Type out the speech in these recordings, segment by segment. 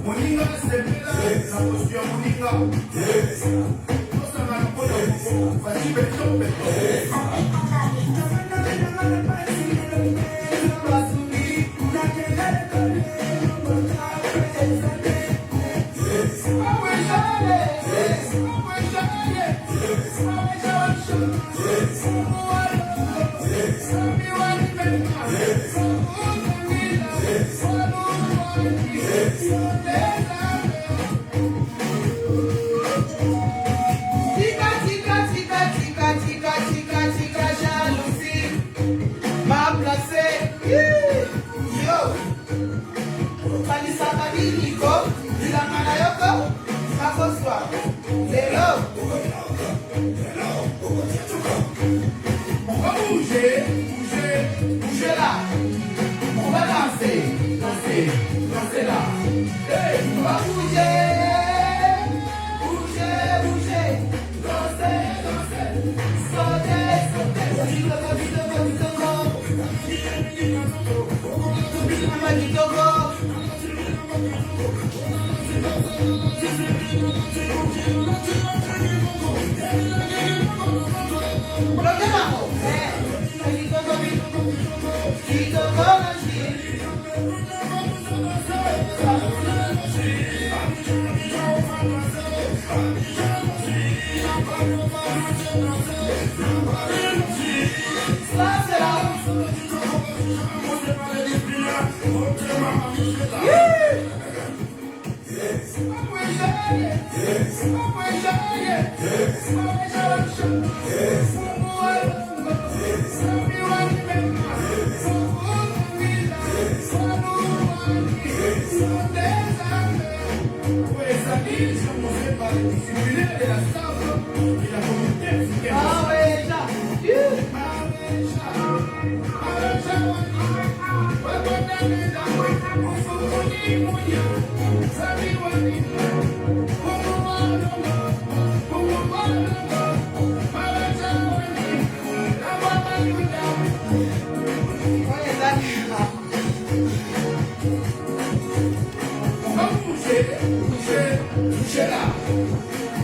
Moninga sepela na bozwi ya moninga tosangana mpo na kongo Fatshi beton beton. Tika, tika, tika, tika, tika, tika, tika, jalousie. Ma place. Yo. Kanisaka nini ko? Bilanga na yo ko? Bakoswa. Lelo. On va bouger, bouger, bouger là. On va danser, danser, danser là. Hey, On va bouger. Bouger, bouger. Danser, danser. Sauter, sauter. Kitoko, kitoko, kitoko. Mama kitoko. Bloquez bango. Eh. Kitoko, kitoko, kitoko. Ça, c'est la route. Ah ouais, ça. Ouais, ça. On va bouger, bouger, bouger là.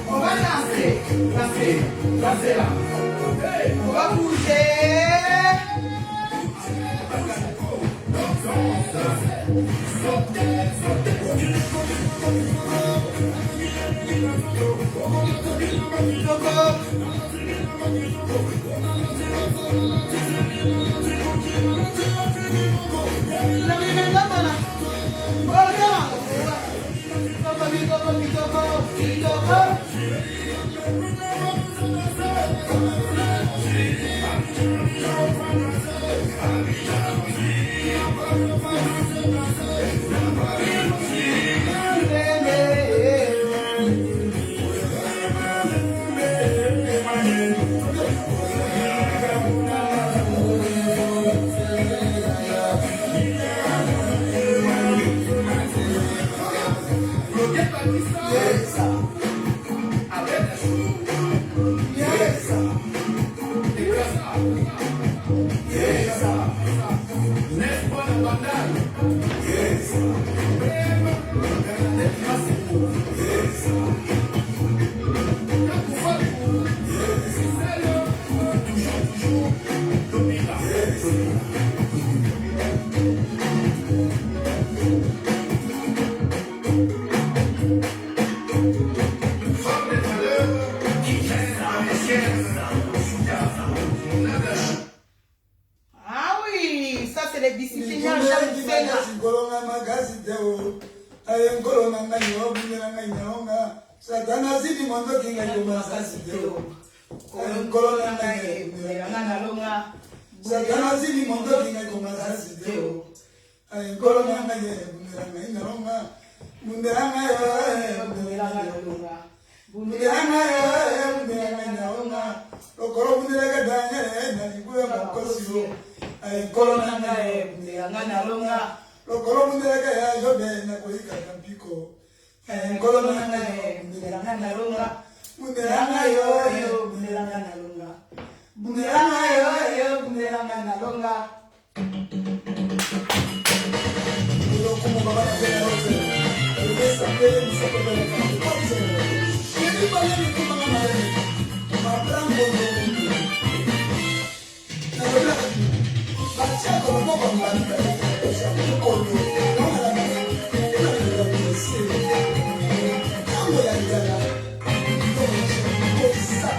On va danser. Danser, danser là. Hey, On va bouger. Sauter, sauter. Kitoko. Kitoko, kitoko, kitoko, kitoko. Bloqué Pakistan. Avec la chou. Yes. Et Gaza. Yes. N'est-ce pas la bandale? Yes. Bernadette Massimo. Yes. Kakoufakou. Yes. Toujours, toujours. Tobila. Yes. Femme de valeur qui gère la chienne. Ah oui, ça c'est les disciplinaires Jean Musenga. Nkolonga makasi te o aye nkolo na ngai obundela ngai naonga Satana azili mondoki ngai komasasi te o aye nkolo na ngai Bundelanga nalonga. Satana azili mondoki ngai komasasi te o aye nkolo na ngai bundela ngai naonga bundela ngai Bundelanga nalonga. Bundela ngai bundela ngai naonga lokolo bundelaka Daniel na libu ya mokosi o aye nkolo na ngai Bundelanga nalonga. Lokolo bundelaka ya Jobe na koyikaka mpiko aye nkolo na ngai Bundelanga nalonga. Bundela ngai oyo Bundelanga nalonga. Bundela ngai oyo Bundelanga ngai nalonga. Lokumu baba na bena yote. Epesa pe misoko beleka. Sheri bale mikumanga maye. Mabrango ndomutu. Nalobela batiaka loboko nganda. Mokolo. Ntango ya nzala. Kosa.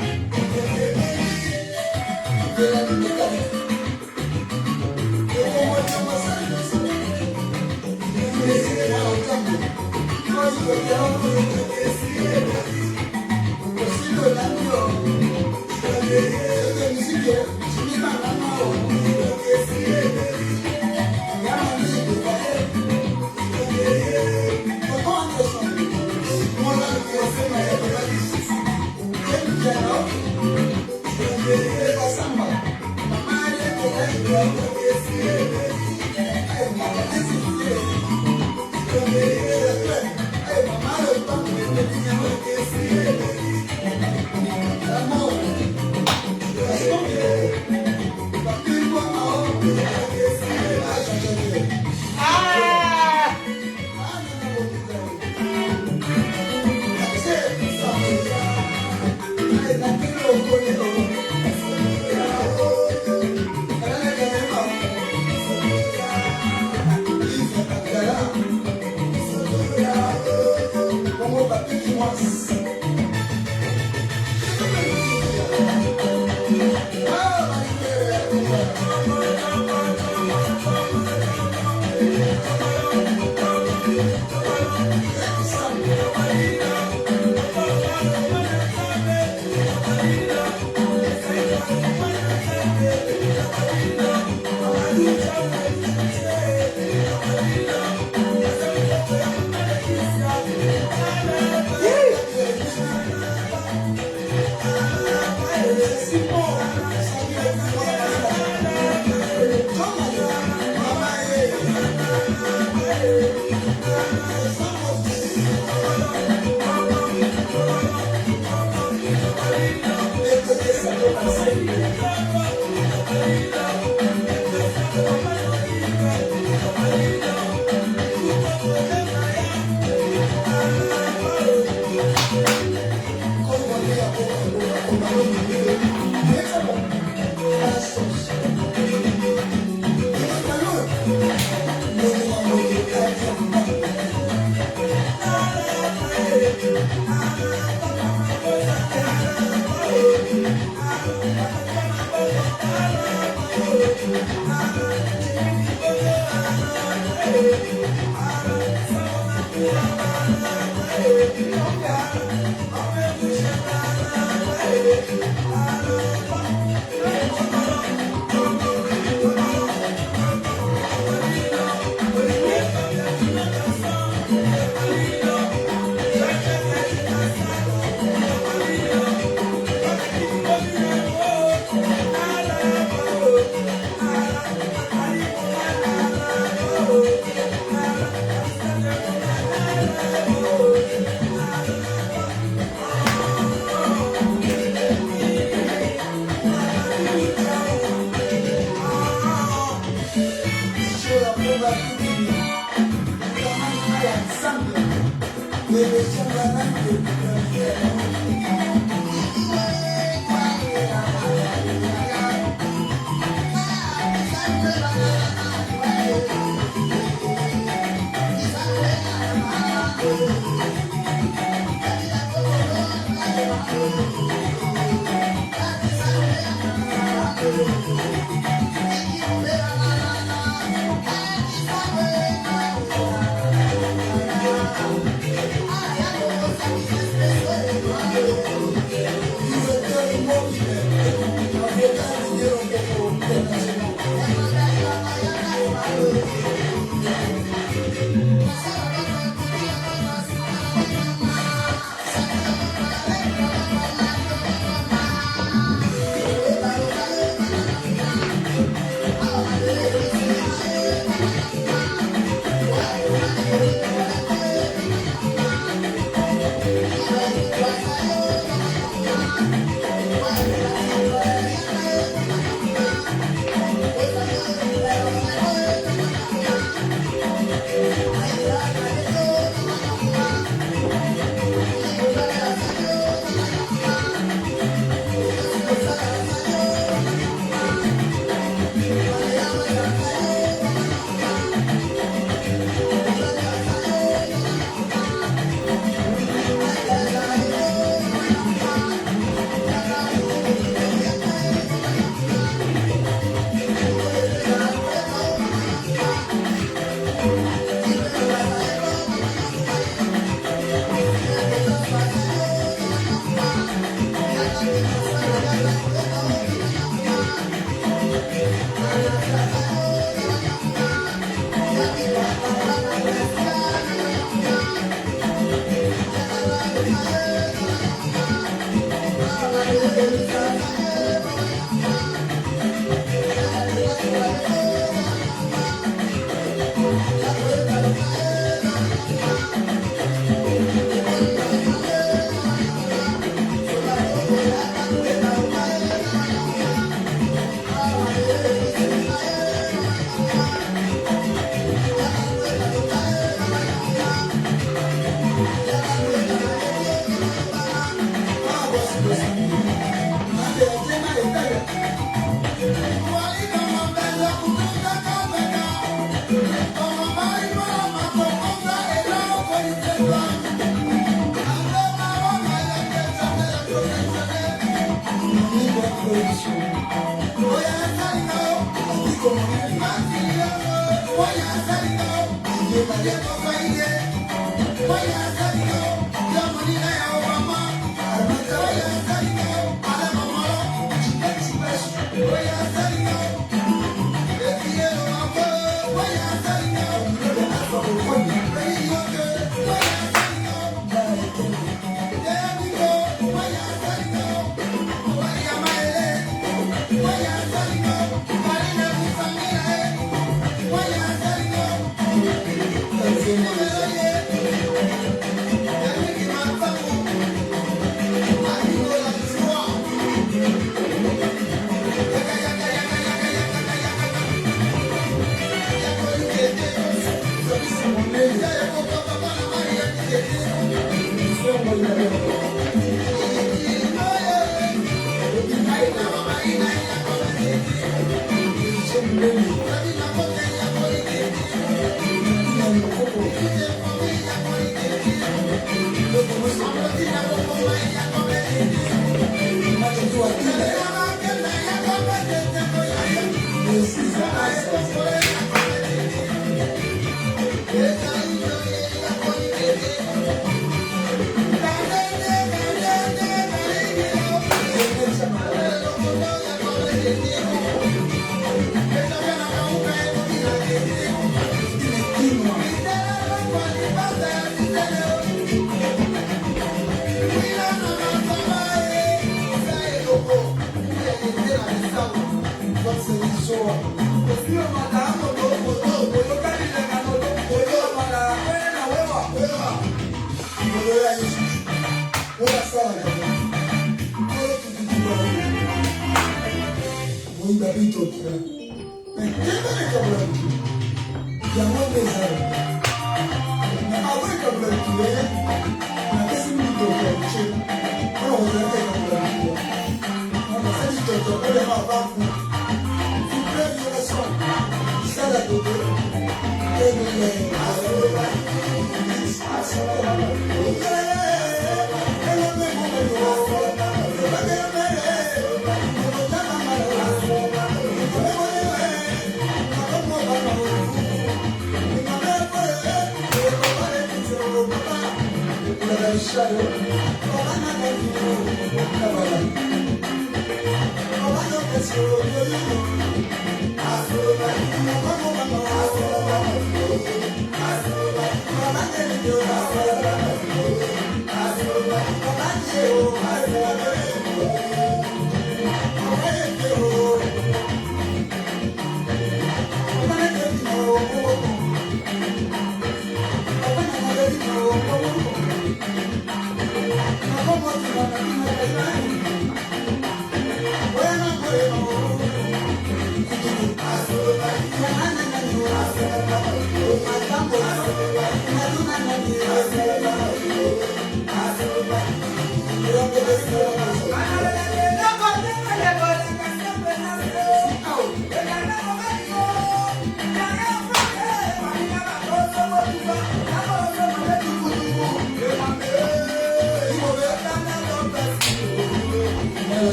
Thank you.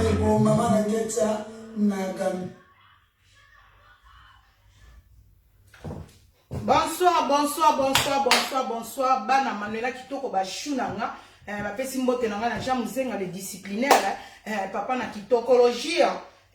Bandeko mama na Ketcha na Gambie. Bonsoir, bonsoir, bonsoir, bonsoir, bonsoir. Bana Manuela Kitoko ba chou na nga. Eh, bapesi mbote na nga na Jean Muzenga le disciplinaire. Eh, papa na kitokologie.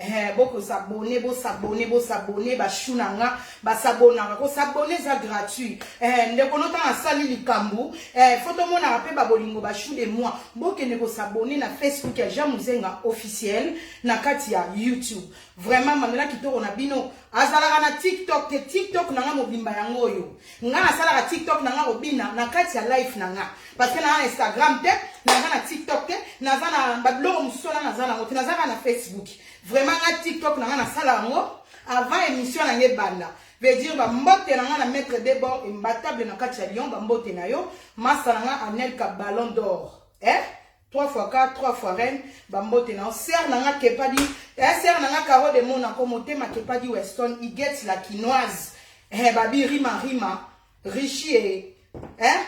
Eh, boko s'abonner, bo s'abonner, bo s'abonner, ba chou na nga, ba s'abonnaka. Ko s'abonner eza gratuit. Eh, ndeko nota na sali likambu. Eh, faut tomonaka pe ba bolingo ba chou de moi. Bokende ko s'abonner na Facebook ya Jean Muzenga officiel na kati ya YouTube. Vraiment Manuela Kitoko na bino azalaka na TikTok te TikTok na nga mobimba yango oyo nga nasalaka TikTok na nga kobina na kati ya life na nga parce que na Instagram te naza na TikTok te naza na babiloko mosusu wana naza nango te naza kaka na Facebook vraiment nga TikTok na nga nasala yango avant émission na nga ebanda veut dire ba mbote na nga na maître Debord imbattable na kati ya Lyon ba mbote na yo masta na nga Anelka Ballon d'or eh 3 fois 4 3 fois reine bambote na yo sœur na nga kepadi eh, sœur na nga caro de monaco motema kepadi weston iget la kinoise eh, babi rima rima richi eh, eh?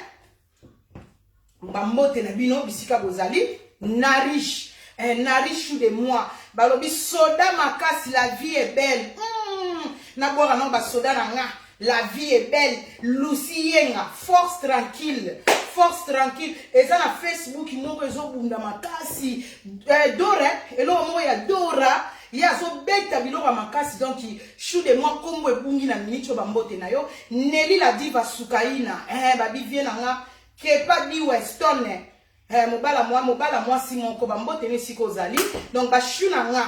bambote na bino bisika bozali na riche eh, na riche de moi balobi soda makasi la vie est belle mm, nabwaka nango basoda na nga La vie est belle Lucie Yenga force tranquille force tranquille eza na Facebook moko ezobunda makasi eh, Dora eloko moko ya Dora ye azobeta biloko ya makasi donc chou de moi kombo ebungi na minute oyo bambote na yo Nelly la diva Sukaina eh, babivie na nga Kepa di Weston eh, mobala mwa mobala mwasi moko bambote no esika ozali donc bashu na nga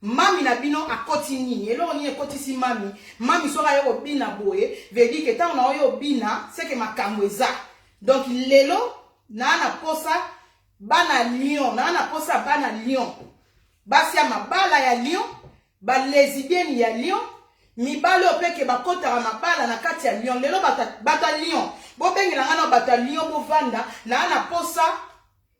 Mami na bino akoti nini? Eloko nini ekotisi mami? Mami soki aye kobina boye, veut dire que tango na oyo obina, c'est que makambo eza. Donc lelo na na posa bana Lyon, na na posa bana Lyon. Basi ya mabala ya Lyon, ba lesbiennes ya Lyon, mibali oyo pe ke bakotaka mabala na kati ya Lyon. Lelo bato ya Lyon, bobengela nga na bato ya Lyon bovanda, na na posa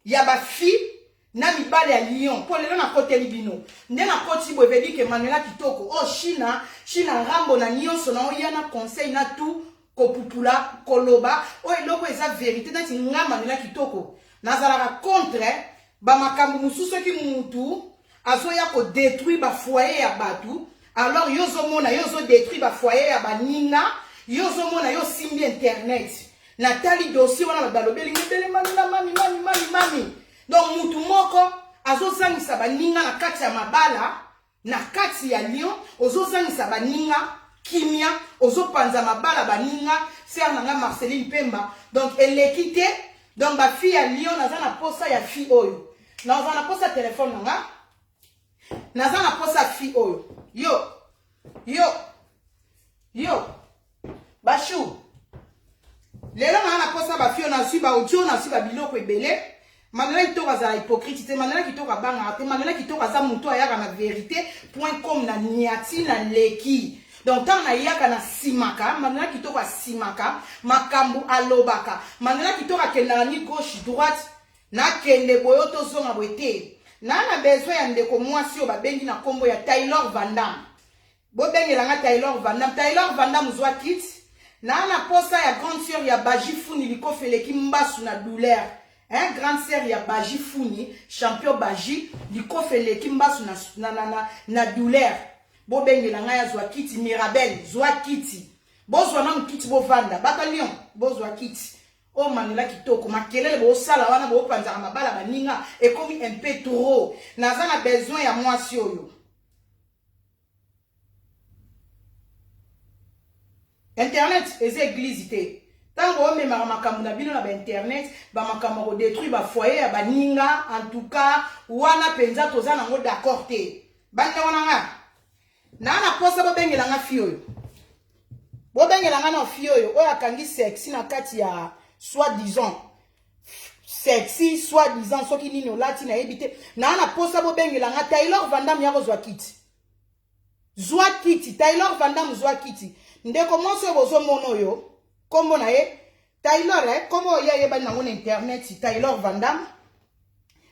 ya ba fille na mibali ya Lyon po lelo nakoteli bino nde nakoti boye veut dire que Manuela kitoko oh China China Rambo na nionso na oya na conseil na tout kopupula koloba oyo eloko eza verite neti nga Manuela kitoko nazalaka contre ba makambo mosusu soki mutu azoya ko detruire ba foyer ya batu alors yo ozomona yo ozo detruire ba foyer ya baninga yo ozomona yo osimbi internet natali dossier wana bato balobeli ngai ebele mami na mami mami mami mami donc mutu moko azozangisa baninga na kati ya mabala na kati ya Lyon ozozangisa baninga kimia ozopanza mabala baninga sœur na nga Marceline Pemba donc eleki te donc ba fille ya Lyon naza na posa ya fille oyo naza na posa telefone na nga naza na posa fille oyo yo yo yo bashu lelo naa na posa bafio nazwi baaudio nazwi babiloko ebele Manuela Kitoko azala hypocrite te Manuela Kitoko abangaka te Manuela Kitoko aza moto ayaka na verite point com na niati na leki donc ntango nayaka na simaka Manuela Kitoko asimaka makambo alobaka Manuela Kitoko akendaka ni gauche droite Nakende boye o tozonga boye te. Naa na besoin ya ndeko mwasi oyo babengi na kombo ya Taylor Van Damme. Bobengela nga Taylor Van Damme. Taylor Van Damme zwa kit. Naa na posa ya grande sœur ya Baji Funi likofi eleki mbasu na douleur. Hein, grande sœur ya Baji Funi, champion Baji, likofi eleki mbasu na, na, na, na, na douleur. Bobengela ngai azwa kiti Mirabel, zwa kiti. Bozwa nanu kiti bovanda. Bata Lyon, bozwa kiti. Oh Manuela kitoko, makelele bosala wana bopanzaka mabala baninga ekomi un peu trop. Naza na besoin ya mwasi oyo. Internet eza eglise te. Tango omemaka makambo na bino na ba internet, ba makambo ya kodetruire ba foyer ya baninga, en tout cas wana penza toza nango d'accord te. Bandeko na nga, naa na posa bobengela nga fille oyo. Bobengela nga na fille oyo oyo akangi sexy na kati ya soit disant sexy soit disant soki nini olati nayebi te. Naa na posa bobengela nga Taylor Van Damme ya kozwa kiti. Zwa kiti Taylor Van Damme zwa kiti. Ndeko mwasi oyo bozomona oyo kombo na ye Taylor eh, kombo oyo ye ayebani nango na internet Taylor Van Damme.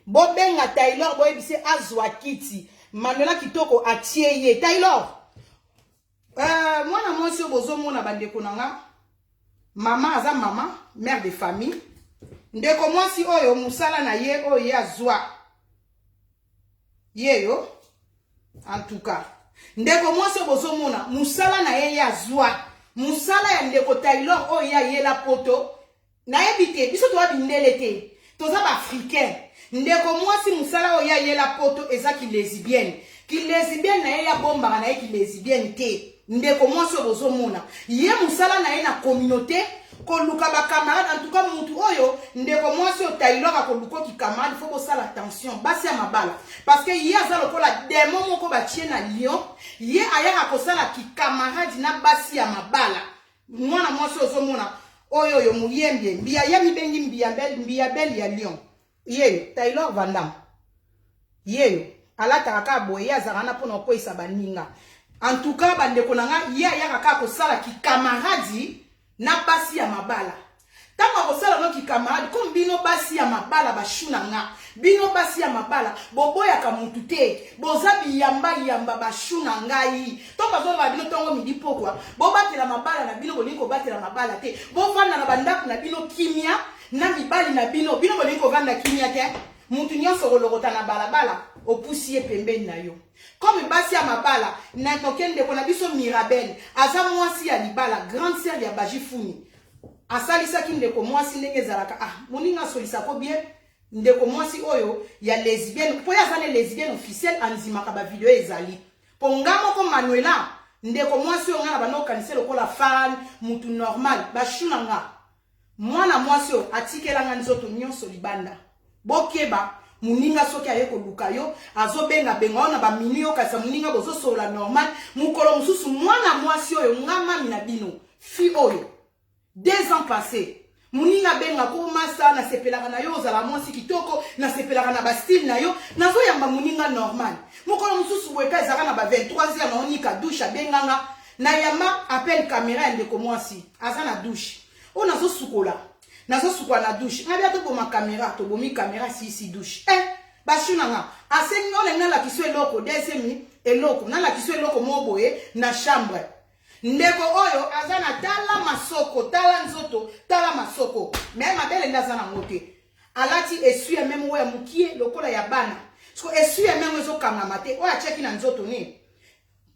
Bobenga Taylor boyebise azwa kiti. Manuela Kitoko atie ye Taylor. Euh, mwana mwasi oyo bozomona bandeko na nga mama aza mama mère de famille ndeko mwasi oyo mosala na ye oyo ye azwa. Yeyo en tout cas ndeko mwasi oyo bozomona mosala na ye ye azwa mosala ya ndeko Taylor oyo ye ayela poto. Nayebi te, biso toza bindele te, toza ba africain. Ndeko mwasi musala oyo ye ayela poto eza ki lesibienne. Ki lesibienne na ye ye abombaka na ye ki lesibienne te. Ndeko mwasi oyo bozomona ye musala na ye na communaute koluka ba camarade. En tout cas mutu oyo ndeko mwasi oyo Taylor akoluka ki camarade, faut bosala attention basi ya mabala, parce que ye aza lokola demon moko batie na lion. Ye ayaka kosala ki camarade na basi ya mabala. Mwana mwasi ozomona oyo oyo muyembie mbiya ye mibengi mbiya belle, mbiya belle ya Lyon. Yeyo Taylor Van Damme yeyo alataka kaka boye, ye azalaka na mpona kokweyisa baninga. En tout cas bandeko na nga, ye ayaka kaka kosala kikamaradi na basi ya mabala. Ntango akosala no kikamaradi comme bino basi ya mabala bashu na nga, bino basi ya mabala boboyaka mutu te, boza biyamba yamba bashu na ngai. Ntango bazoloba bino ntongo midi pokwa, bobatela mabala na bino, bolingi kobatela mabala te, bovanda na bandako na bino kimia na mibali na bino. Bino bolingi kovanda kimia te, mutu nyonso kolokota na balabala opusi ye pembeni na yo. Comme basi ya mabala na toke, ndeko na biso Mirabel aza mwasi ya libala, grande sœur ya Baji Funi, asalisaki ndeko mwasi ndenge ezalaka. Ah, moninga asolisako bien ndeko mwasi oyo ya lesbienne, po ye aza ne lesbienne officielle, andimaka ba video ezali po nga moko Manuela. Ndeko mwasi oyo nga na bando okanisa lokola fan mutu normal, bashu na nga, mwana mwasi oyo atikelanga nzoto nyonso libanda. Bokeba, moninga soki aye koluka yo, azobenga benga yo na baminu, yo kasi moninga bozosolola normal. Mokolo mosusu mwana mwasi oyo nga mami na bino fi oyo 2 ans passé, moninga abenga ko masa, nasepelaka na yo, ozala mwasi kitoko, nasepelaka na bastyle na yo. Nazoyamba moninga normal. Mokolo mosusu boye ka ezalaka na ba 23 heures, naonika douche, abenganga nayamba appel caméra ya ndeko mwasi aza na douche oyo nazosukola, nazosukola na douche. Nga bia toboma caméra, tobomi caméra, sisi douche. Bashu na nga, asengi nga olingi nalakisa eloko, deuxième eloko nalakisa eloko moko boye na chambre. Ndeko oyo aza na tala masoko, tala nzoto, tala masoko, me mabele nde aza nango te. Alati essuie meme oyo ya mokie lokola ya bana, siko essuie meme ezokangama te oyo atiaki na nzoto nini.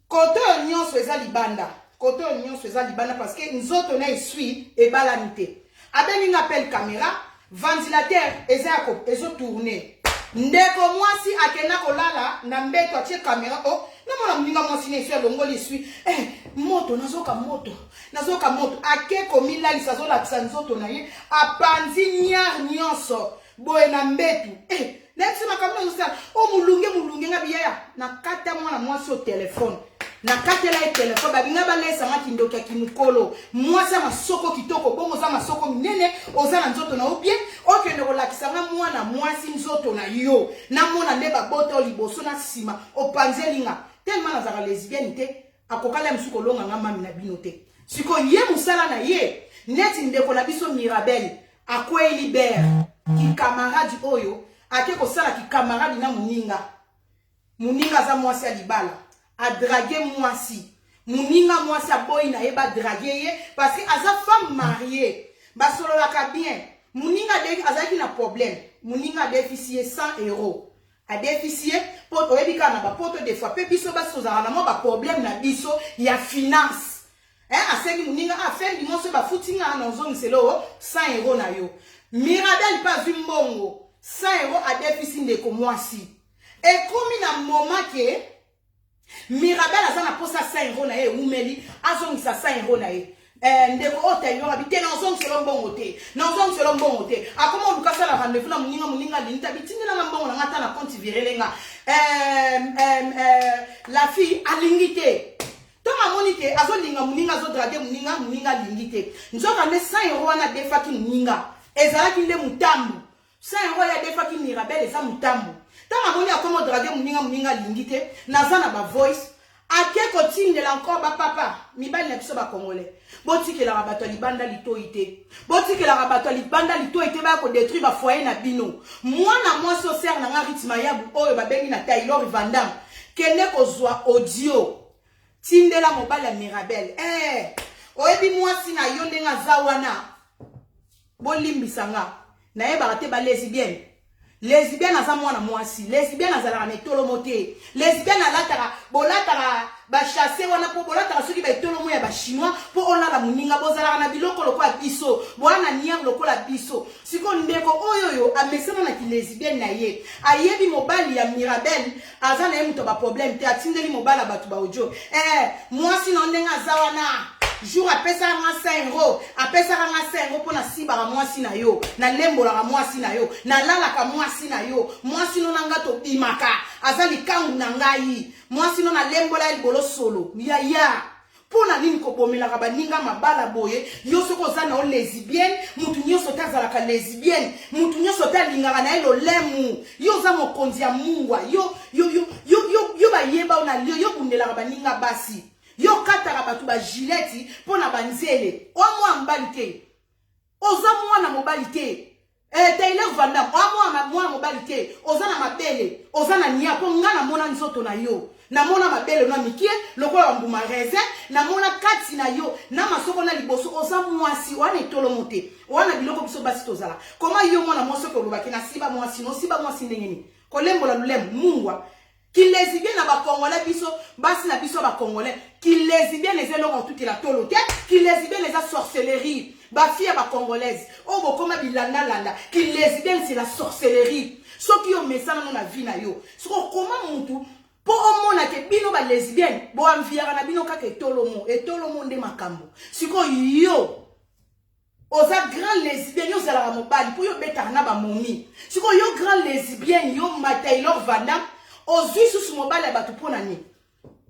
Kote oyo nyonso eza libanda, kote oyo nyonso eza libanda, parce que nzoto na essuie ebalani te. Abengi nga appel caméra, ventilateur eza ya ezotourne. Ndeko mwasi akenda kolala na mbeto, atie caméra o namona moninga mwasi na essuie, alongoli essuie, moto nazoka moto, nazoka moto. Ake komilalisa, azolakisa nzoto na ye, apanzi niare nyonso boye na mbetu. Nayebisi makambo nazosala o molunge molunge. Nga biyaya nakata mwana mwasi o telefone, nakatela ye telefone. Babinga balesanga kindoki ya kimokolo. Mwasi ya masoko kitoko bongo, oza masoko minene, oza na nzoto na yo bien, okende kolakisa nga mwana mwasi nzoto na yo, namona nde babota o liboso na nsima opanzeli nga. Tellement nazalaka lesbienne te, akokala mosusu kolonga nga mami na bino te. Sikoyo ye mosala na ye neti ndeko na biso Mirabel akweyeli bere kikamaradi oyo ake kosala kikamaradi na moninga. Moninga aza mwasi ya libala, adrague mwasi moninga, mwasi aboyi na ye badrague ye parce que aza femme mariée. Basololaka bien. Moninga azalaki na problème, moninga adefisi ye 100 euro, adefisi ye po oyebi kaka na bapoto des fois mpe biso basi tozalaka na mwa baproblème na biso ya finance. Asengi moninga a fin du mois soki bafuti nga na ozongisela o 100 euro na yo. Mirabel mpe azwi mbongo 100 euro, adefisi ndeko mwasi. Ekomi na moment ke Mirabel aza na posa 100 euro na ye, ewumeli azongisa 100 euro na ye. Ndeko oyo Taylor abi te, nazongisela mbongo te, nazongisela mbongo te. Akoma oluka asala rendez-vous na moninga, moninga alingi te, abitindelanga mbongo na nga ata na compte virele nga. La fille alingi te. Ntongo amoni ke azolinga moninga, azodrague moninga, moninga alingi te. Nzoka nde 100 euro wana adefaki moninga ezalaki nde motambu. 100 euro ye adefaki Mirabel eza motambu. Ntango amoni akoma odrague moninga, moninga alingi te. Naza na bavoice ake kotindela encore bapapa mibali na biso bacongolais. Botikelaka bato ya libanda litoi te, botikelaka bato ya libanda litoi te, baya kodétruire bafoyer na bino. Mwana mwasi osere na nga rythme yabu oyo babengi na Taylor Vandam, kende kozwa audio, tindela mobali ya Mirabel. Oyebi mwasi na yo ndenge aza wana, bolimbisa nga, nayebaka te balesbienne. Lesbienne aza mwana mwasi. Lesbienne azalaka na etolomo te. Lesbienne alataka, bolataka ba chasse wana po bolataka soki ba etolomo ya ba chinois po olala moninga. Bozalaka na biloko lokola biso, boa na niar lokola biso. Siko ndeko oyo oyo amesana na ki lesbienne na ye. Ayebi mobali ya Mirabel aza na ye moto ya ba problème te, atindeli mobali ya bato ba audio. Eh, mwasi na ndenge aza wana. Jour apesaka nga 5 euro, apesaka nga 5 euro mpo nasibaka mwasi na yo, nalembolaka mwasi na yo, nalalaka mwasi na yo, mwasi no na nga tobimaka, aza likangu na ngai, mwasi no nalembola ye libolo solo. Yaya, mpo na nini kobomelaka baninga mabala boye? Yo soki oza na yo lesbienne, mutu nyonso te azalaka lesbienne, mutu nyonso te alingaka na ye lolemu. Yo oza mokonzi ya mungwa, yo yo yo yo yo, yo bayeba yo na yo, yo bundelaka baninga basi. Yo okataka bato ba gileti mpo na banzele. Oa mwana mobali te. Oza mwana mobali te. Eh, Taylor Van Damme, oa mwana mwana mobali te. Oza na mabele, oza na nia mpo nga namona nzoto na yo. Namona mabele na mikie lokola ba mbuma raisin, namona kati na yo na masoko na liboso. Oza mwasi, oa na etolomo te. Oa na biloko biso basi tozala. Koma yo mwana mwasi oke olobaki na siba mwasi, no siba mwasi ndenge nini? Kolembola lolemo, mungwa. Ki lesbienne na ba congolais biso basi na biso ba congolais ki lesbienne eza eloko tutela tolo te ki lesbienne eza sorcellerie ba fille ya ba congolaise oyo bokoma bilanda landa ki lesbienne c'est la sorcellerie soki yo mesana no na vie na yo soki okoma mutu mpo omona ke bino ba lesbienne boanviyaka na bino kaka etolomo etolomo nde makambo sikoyo yo Oza grand lesbienne yo ozalaka mobali po yo obetaka na ba momi sikoyo yo grand lesbienne yo ma Taylor Van ozui susu mobali ya bato mpo na nini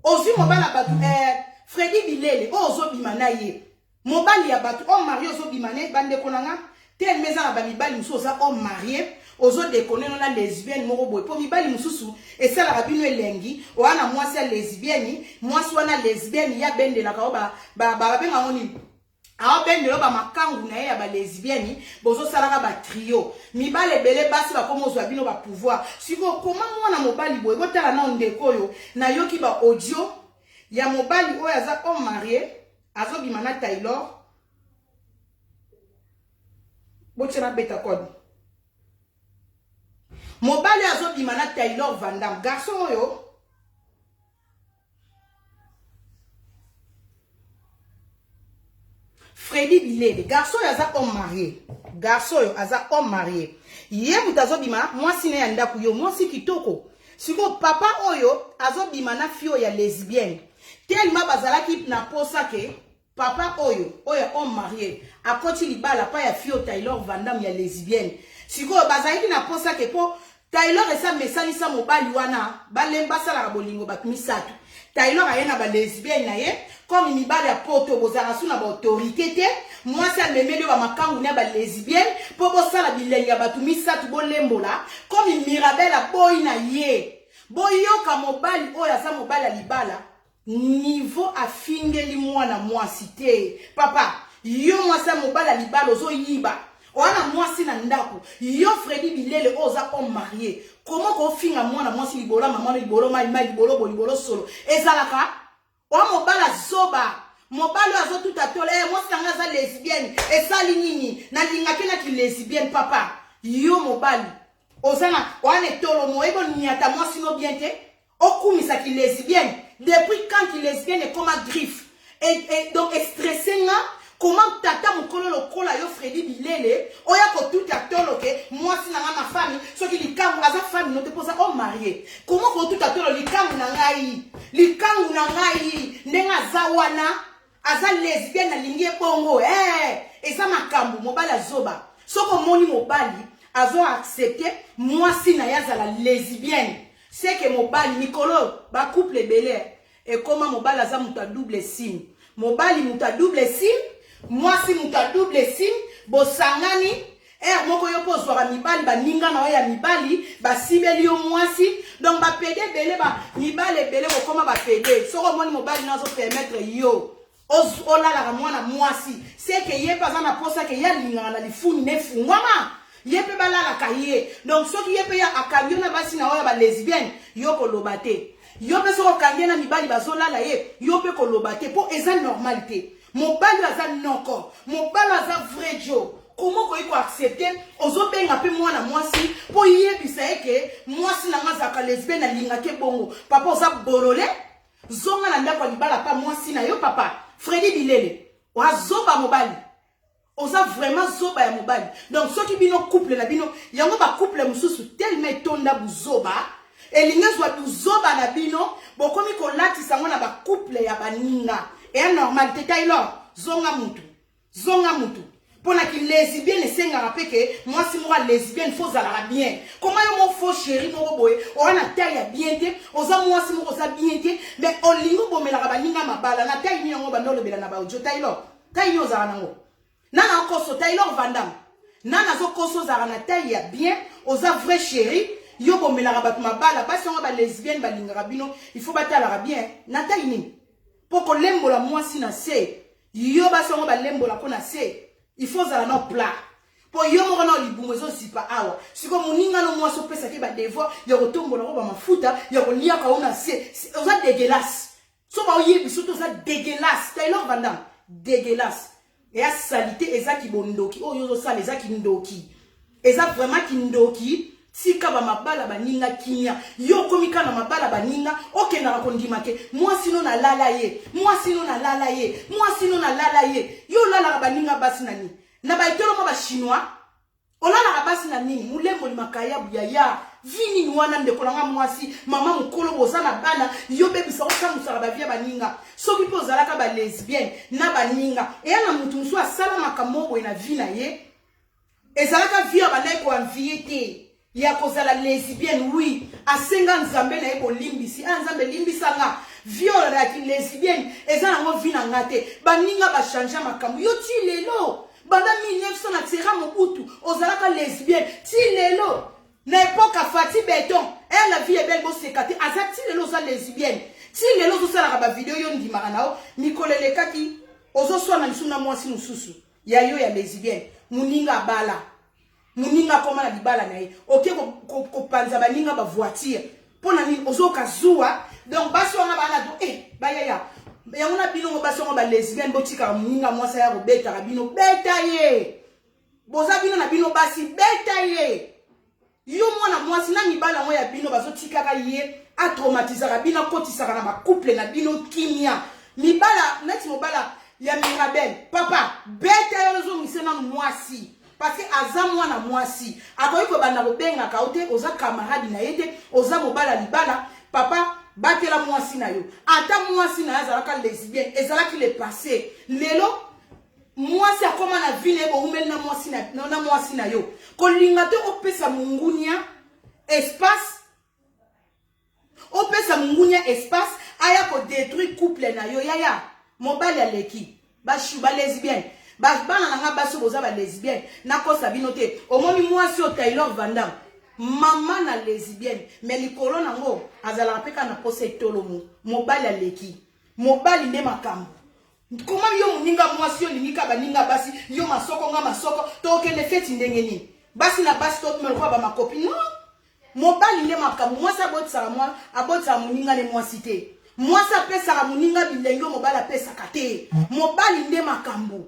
ozui mobali ya bato eh, Freddy Bilele oyo ozobima na ye mobali ya bato homme marie ozobima na ye bandeko na nga telema eza na bamibali mosusu oza homme marie ozodekone no na lesbienne moko boye mpo mibali mosusu esalaka bino elengi oya na mwasi ya lesbienne mwasi wana lesbienne ye abendelaka oyo babenga yango nini aobendelo ba makangu na ye ya ba lesbienne bozosalaka ba trio mibali ebele basi bakoma ozwa bino ba pouvoir sikoyo koma mwana mobali boye botala nao ndeko oyo nayoki ba audio ya mobali oyo aza homme marie azobima na Taylor botia na beta code mobali oyo azobima na Taylor Van Damme garçon oyo Freddy Bilele garçon oyo aza homme marié garçon oyo aza homme marié ye moto azobima mwasi na ya ndako yo mwasi kitoko sikoyo papa oyo azobima na fille oyo ya lesbienne tellement bazalaki na posa ke Papa oyo, oyo ya homme marie, akoti libala pa ya fille oyo Taylor Vandam ya lesbienne. Sikoyo bazalaki na posa ke po Taylor esi amesanisa mobali wana balemba basalaka bolingo bato misato. Taylor aye na ba lesbienne na ye comme mibali ya poto bozalaka su na ba autorité te, mwasi amemeli yo ba makangu na ba lesbienne po bosala bilengi ya bato misato bolembola comme Mirabel aboyi na ye. Boyoka mobali oyo aza mobali ya libala Niveau afingeli mwana mwasi te papa yo mwasi ya mobali ya libala ozoyiba oa na mwasi na ndako yo Freddy Bilele oyo oza homme marie comment kofinga mwana mwasi libolo ya mama no libolo mai mai libolo bo libolo solo ezalaka oa mobali azoba mobali oyo azotuta tolo eh, mwasi na ngai aza lesbienne esali nini nalingaki na ki lesbienne papa yo mobali oza na oa na etolomo oyebi oniata mwasi no bien te Okumisa ki lesbienne depuis quand ki lesbienne ekoma griffe et, et, donc estresse nga comment tata mokolo lokola yo Freddy Bilele oya kotuta tolo ke mwasi na nga ma femme soki likangu aza femme no te poza homme marié comment kotuta tolo likangu na ngai likangu na ngai ndenge aza wana aza lesbienne alingi ye bongo eh eza makambo mobali azoba soki omoni mobali azo accepte mwasi na ye azala lesbienne seke mobali mikolo ba couple ebele ekoma mobali aza moto ya double sim mobali moto ya double sim mwasi moto ya double sim bosangani heure moko yo mpo ozwaka mibali baninga na yo ya mibali basibeli yo mwasi donc bapede ebele ba mibali ebele kokoma bapede soki omoni mobali no azopermettre yo olalaka mwana mwasi seke ye mpe aza na mposa ke ye alingaka na lifuni na efungwama ye mpe balalaka ye donc soki ye mpe ya akangi yo na basi na oyo ya balesbienne yo koloba te yo mpe soki okangi ye na mibali bazolala ye yo mpe koloba te mpo eza normal te mobali oyo aza noko mobali oyo aza vrai jo. Comment okoki koaccepte ozobenga mpe mwana mwasi mpo yebisa ye ke mwasi na nga azalaka lesbienne, alingaki ebongo? Papa, oza bolole. Zonga na ndako ya libala pa mwasi na yo. Papa Fredi Bilele, oazoba mobali, oza vraiment zoba ya mobali. Donc soki bino couple na bino yango, bacouple mosusu tellement etonda buzoba, elingi ezwa buzoba na bino, bokomi kolatisa yango na bacouple ya baninga. Eya normal te. Taylor, zonga mutu, zonga mutu. Mpo na kilesbienne esengaka mpe ke mwasi moko ya lesbienne faut ozalaka bien. Koma yo mo faux chéri moko boye, oza na taille ya bien te, oza mwasi moko oza bien te, mais olingi obomelaka baninga mabala na taille nini? Yango banda olobela na baaudio. Taylor, taille nini ozalaka nango? Nana okoso. Taylor Vandam, nana azokoso. Ozalaka na taille ya bien, oza vrai chéri, yo bomelaka bato mabala. Basi yango balesbienne balingaka bino, il faut batalaka bien na taille nini, mpo kolembola mwasi na se, yo basi yango balembola mpo na se, il faut ozala no plat, mpo yo moko na libumu ezozipa awa. Sikoyo moninga no mwasi opesaki badevoir ya kotombola ko bamafuta ya koliaka o na se. Oza dégueulasse. So baoyebi so te, oza dégueulasse. Taylor Vandam, dégueulasse. Eya saleté, eza kibondoki oyo ozosala, eza kindoki, eza vraiment kindoki. Tika bamabala baninga kimia. Yo okomi kaka na mabala baninga, okendaka kondima ke mwasi no nalala ye, mwasi no nalala ye, mwasi no nalala ye. Yo olalaka baninga basi na nini? Na baetolo mwa bachinois olalaka basi na nini? Molemboli makayabu ya ya vi nini wana? Ndeko na nga mwasi, mama mokolo, boza na bana, yo bebisa, osambusaka bavie ya baninga. Soki mpe ozalaka balesbienne na baninga, eya na motu mosusu asala makambo boye na vie na ye, ezalaka vie oyo abandaki koenvier te ya kozala lesbienne. Oui, asenga Nzambe na ye bolimbisi: "A Nzambe, limbisa nga, vie oyo ya lesbienne eza nango vie na nga te." Baninga bachange makambo. Yo ti lelo, banda 1900 na tera Mobutu ozalaka lesbienne, ti lelo na époque ya Fati Beton, ere la vie est belle, boseka te, aza ti lelo oza lesbienne, ti lelo ozosalaka bavideo. Yo ndimaka na yo, mikolo elekaki ozoswana lisusu na mwasi mosusu ya yo ya lesbienne. Moninga abala, moninga akoma na libala na ye, oke kopanza baninga bavoiture mpo na nini? Ozoyoka zuwa. Donc basi wana bana to eh, bayaya yango na bino ngo, basi yango balesbienne, botikaka moninga mwasi aya kobetaka bino. Beta ye, boza bino na bino basi, beta ye. Yo mwana mwasi na mibali yango ya bino bazotikaka ye atraumatisaka bino, akotisaka na bacouple na bino kimia. Mibala neti mobala ya Mirabel, papa, beta yo, ozongise nanu mwasi, parce que aza mwana mwasi, akoki kobanda kobengaka yo te, oza camarade na ye te, oza mobala libala. Papa, batela mwasi na yo. Ata mwasi na ye azalaka lesbienne, ezalaki le passé. Lelo mwasi akóma na vie na ye, boumeli na mwasi na, na mwasi na yo. Kolinga te opesa mongunia espace, opesa mongunia espace aya kodétruire couple na yo. Yaya, mobali aleki bashu balesbienne. Bana na nga basi oyo boza balesbienne, nakosa bino te. Omoni mwasi oyo Taylor Vandam, mama na lesbienne, mais likolo nango azalaka mpe kaka na posa etolomo. Mobali aleki, mobali nde makambo. Koma yo moninga mwasi, yo olingi ka baninga basi, yo masoko nga masoko, tokende feti ndenge nini? Basi na basi tobima lokola bamakopi? Non, mobali nde makambo. Mwasi abotisaka mwa abotisaka moninga ne mwasi te. Mwasi apesaka moninga bilenge oyo mobali apesaka te. Mobali nde makambo,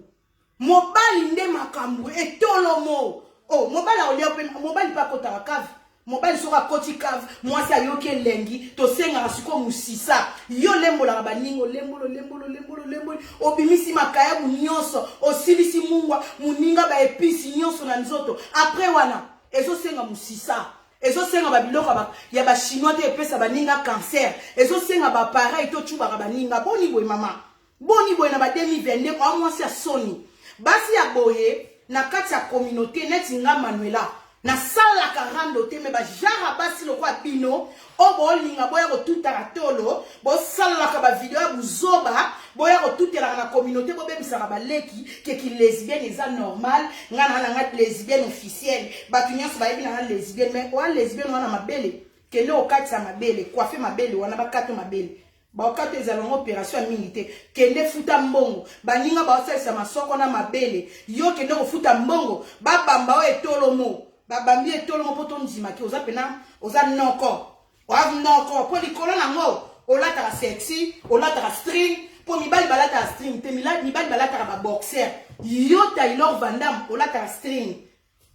mobali nde makambo. Etolomo oh, mobali akolia mpe mobali mpe akotaka cave. Mobali soki akoti cave, mwasi ayoki elengi. Tosengaka sikoyo mosisa. Yo olembolaka baninga, olemboli, olemboli, olemboli, olemboli, obimisi makayabu nyonso, osilisi mungwa moninga, baepisi nyonso na nzoto. Après wana ezosenga mosisa, ezosenga babiloko ya bachinois te, epesa baninga cancer, ezosenga baappareil to tubaka baninga. Boni boye, mama? Boni boye na ba 2022? Oa mwasi ya soni. Basi ya boye na kati ya communauté neti nga Manuela, nasalaka rando te, mais bajara basi lokola bino oyo bolinga boya kotutaka tolo, bosalaka bavideo ya buzoba, boya kotutelaka na communauté, bobebisaka baleki keki lesbienne eza normal. Nga na nga lesbienne officielle, bato nyonso bayebi na nga lesbienne, mais oya lesbienne wana mabele, kende okatisa mabele, coiffe mabele wana, bakata mabele, baokata, ezala yango opération ya mingi te. Kende futa mbongo, baninga baosalisa masoko na mabele, yo kende kofuta mbongo, babamba oyo etolomo, babambi etolomo mpo tondimaki oza pena, oza noko, oa noko, mpo likolo nango olataka sexy, olataka string. Mpo mibali balataka string te, mibali balataka ba boxer. Yo Taylor Van Damme olataka string.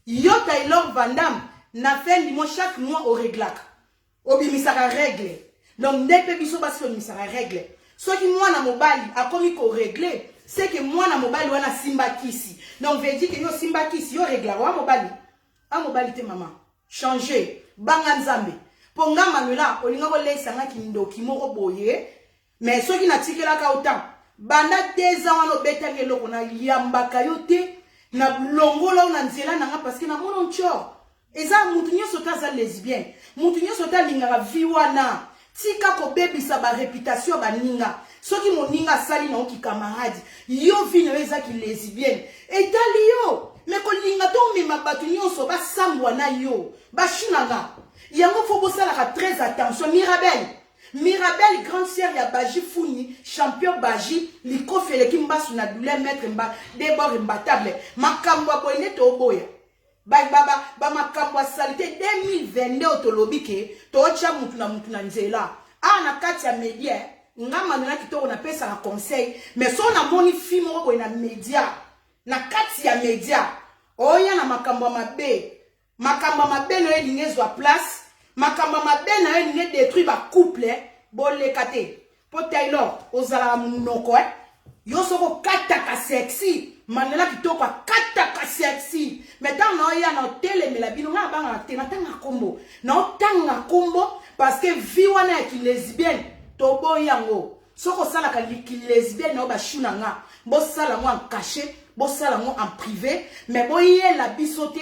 Yo Taylor Van Damme, na fin du mois, chaque mois oreglaka, obimisaka règle. Donc nde mpe biso basi tobimisaka règle. Soki mwana mobali akomi korégler, c'est que mwana mobali wana asimba kisi. Donc veut dire que yo osimba kisi, yo réglaka wa mobali a mobali te. Mama, change, banga Nzambe. Mpo nga Manuela olinga kolesanga kindoki moko boye, mais soki natikelaka autant banda 2 ans wana, obetaki eloko, nayambaka yo te, na longola oyo na nzela na nga, parce que namona ntior eza mutu nyonso te aza lesbienne, mutu nyonso te alingaka vie wana. Tika kobebisa baréputation ya baninga. Soki moninga asali na oki camarade, yo vie na yo ezaki lesbienne, etali yo. Me kolinga to omema bato nyonso basambwa na yo, bashunanga yango. Faut bosalaka très attention. Mirabel, Mirabel, grande sœur ya Baji Funi, champion Baji likofi eleki mbasu na douleur, maître mba debord imbattable. Makambo ya boye nde toboya, bamakambo ya saleté. 2022 oyo tolobi ke tootya mutu na mutu na nzela awa na kati ya média. Nga Manuela Kitoko napesaka conseil, mais so namoni fi moko boye na média, na kati ya média, oya na makambo ya mabe, makambo ya mabe na yo elingi ezwa place, makambo ya mabe na yo elingi edétruire bacouple, boleka te. Mpo Taylor ozalaka monoko, eh? Yo soki okataka sexy, Manuela Kitoko akataka sexy, mais ntango naoya na otelemela bino, ngai nabangaka te, natanga nkombo, naotanga nkombo, parce que vie wana ya kilesbienne toboyi yango. Soki osalaka kilesbienne na yo, bashu na nga, bosala yango en cachet, bosala yango en privé, mais boyela biso te.